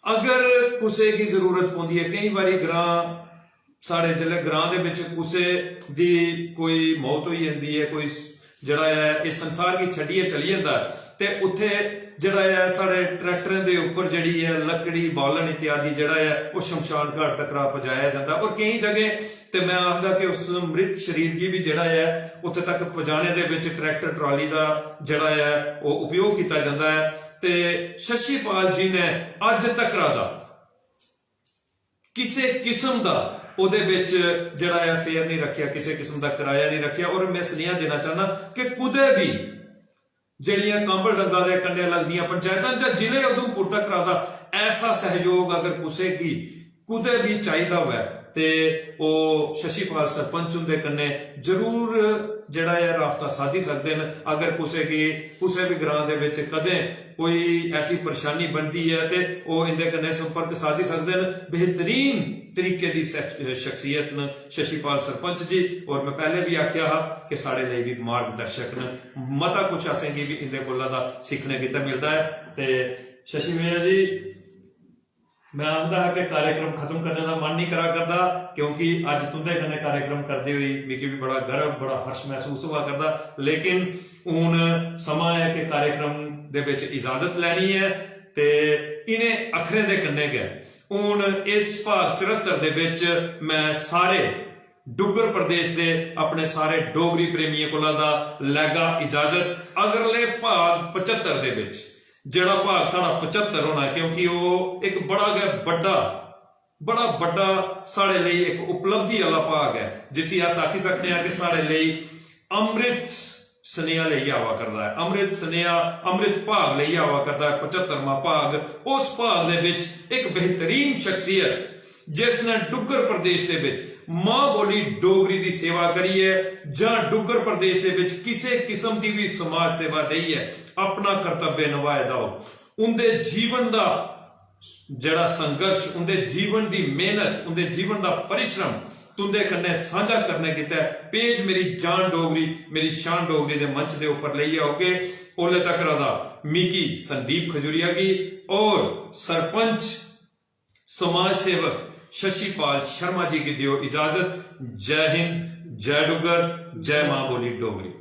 अगर कुसै गी जरूरत पौंदी ऐ, केईं बारी ग्रां साढ़े जिसलै ग्रां दे बिच कुसै दी कोई मौत होई जंदी ऐ, कोई स-, जेह्ड़ा ऐ इस संसार गी छड्डियै चली जंदा ऐ, ते उत्थै जेह्ड़ा ऐ साढ़े ट्रैक्टरें दे उप्पर जेह्ड़ी ऐ लकड़ी, बालन इत्यादि जेह्ड़ा ऐ ओह् शमशान घाट तक्कर पजाया जंदा। और केईं जगह ते मैं आखगा कि उस मृत शरीर गी भी जेह्ड़ा ऐ उत्थे तक पजाने दे विच ट्रैक्टर ट्राली दा जेह्ड़ा ऐ ओह् उपयोग कीता जंदा ऐ। ते शशिपाल जी ने अज्ज तकरा दा किसे किस्म दा ओह्दे विच जेह्ड़ा ऐ फेयर नहीं रखेआ, किसे किस्म दा किराया नहीं रखेआ। और मैं सनेहा देना चाहना कि कुदै भी जेह्ड़ियां कांबल डंगा दे कन्नै लगदियां पंचायतां जां जिले उधमपुर तक दा ऐसा सहयोग अगर कुसै गी कुतै भी चाहिदा होऐ ते ओह् शशिपाल सरपंच हुंदे कन्नै जरूर जेह्ड़ा ऐ राबता साधी सकदे न। अगर कुसै गी कुसै बी ग्रां दे बिच कदें कोई ऐसी परेशानी बनदी ऐ ते ओह् इंदे कन्नै संपर्क साधी सकदे न। बेहतरीन तरीके दी शख्स-, शख्सियत न शशिपाल सरपंच जी। और मैं पैह्ले बी आखेआ हा कि साढ़े लेई बी मार्गदर्शक न। मता कुछ असेंगी बी इंदे कोला दा सिक्खने गितै मिलदा ऐ। ते शशि भैया जी, मैं आखदा हा कि कार्यक्रम खत्म करने दा मन नहीं करा करदा, क्योंकि अज्ज तुंदे कन्नै कार्यक्रम करदे होई मिगी भी बड़ा गर्व, बड़ा हर्ष महसूस होआ करदा। लेकिन हून समां ऐ कि कार्यक्रम दे विच इजाजत लैनी ऐ ते इ'नें अखरें दे कन्नै गै हून इस भाग चरहत्तर दे विच मैं सारे डुग्गर प्रदेश दे अपने सारे डोगरी प्रेमियें कोला दा लैगा इजाजत। अगले भाग पचहत्तर दे विच, जेह्ड़ा भाग साढ़ा पचहत्तर होना ऐ, क्योंकि ओह् इक बड़ा गै बड्डा, बड़ा बड्डा साढ़े लेई इक उपलब्धि आह्ला भाग ऐ, जिसी अस आखी सकने आं कि साढ़े लेई अमृत सनेहा लेइयै आवा करदा ऐ। अमृत सनेहा, अमृत भाग लेइयै आवा करदा ऐ, पचहत्तरवां भाग। उस भाग दे विच इक बेहतरीन शख्सियत, जिसने डुग्गर प्रदेश दे विच मां बोली डोगरी दी सेवा करियै जां डुग्गर प्रदेश दे विच किसे किस्म दी भी समाज सेवा देइयै अपना कर्तव्य नभाए दा होग, उंदे जीवन दा जेह्ड़ा संघर्ष, उंदे जीवन दी मेहनत, उंदे जीवन दा परिश्रम तुंदे कन्नै सांझा करने गितै पेज मेरी जान डोगरी, मेरी शान डोगरी दे मंच दे उप्पर लेइयै औगे। ओल्ले तकर दा मिगी, संदीप खजूरिया गी और सरपंच समाज सेवक शशिपाल शर्मा जी गी दियो इजाजत। जय हिंद, जय डुग्गर, जय मां बोली डोगरी।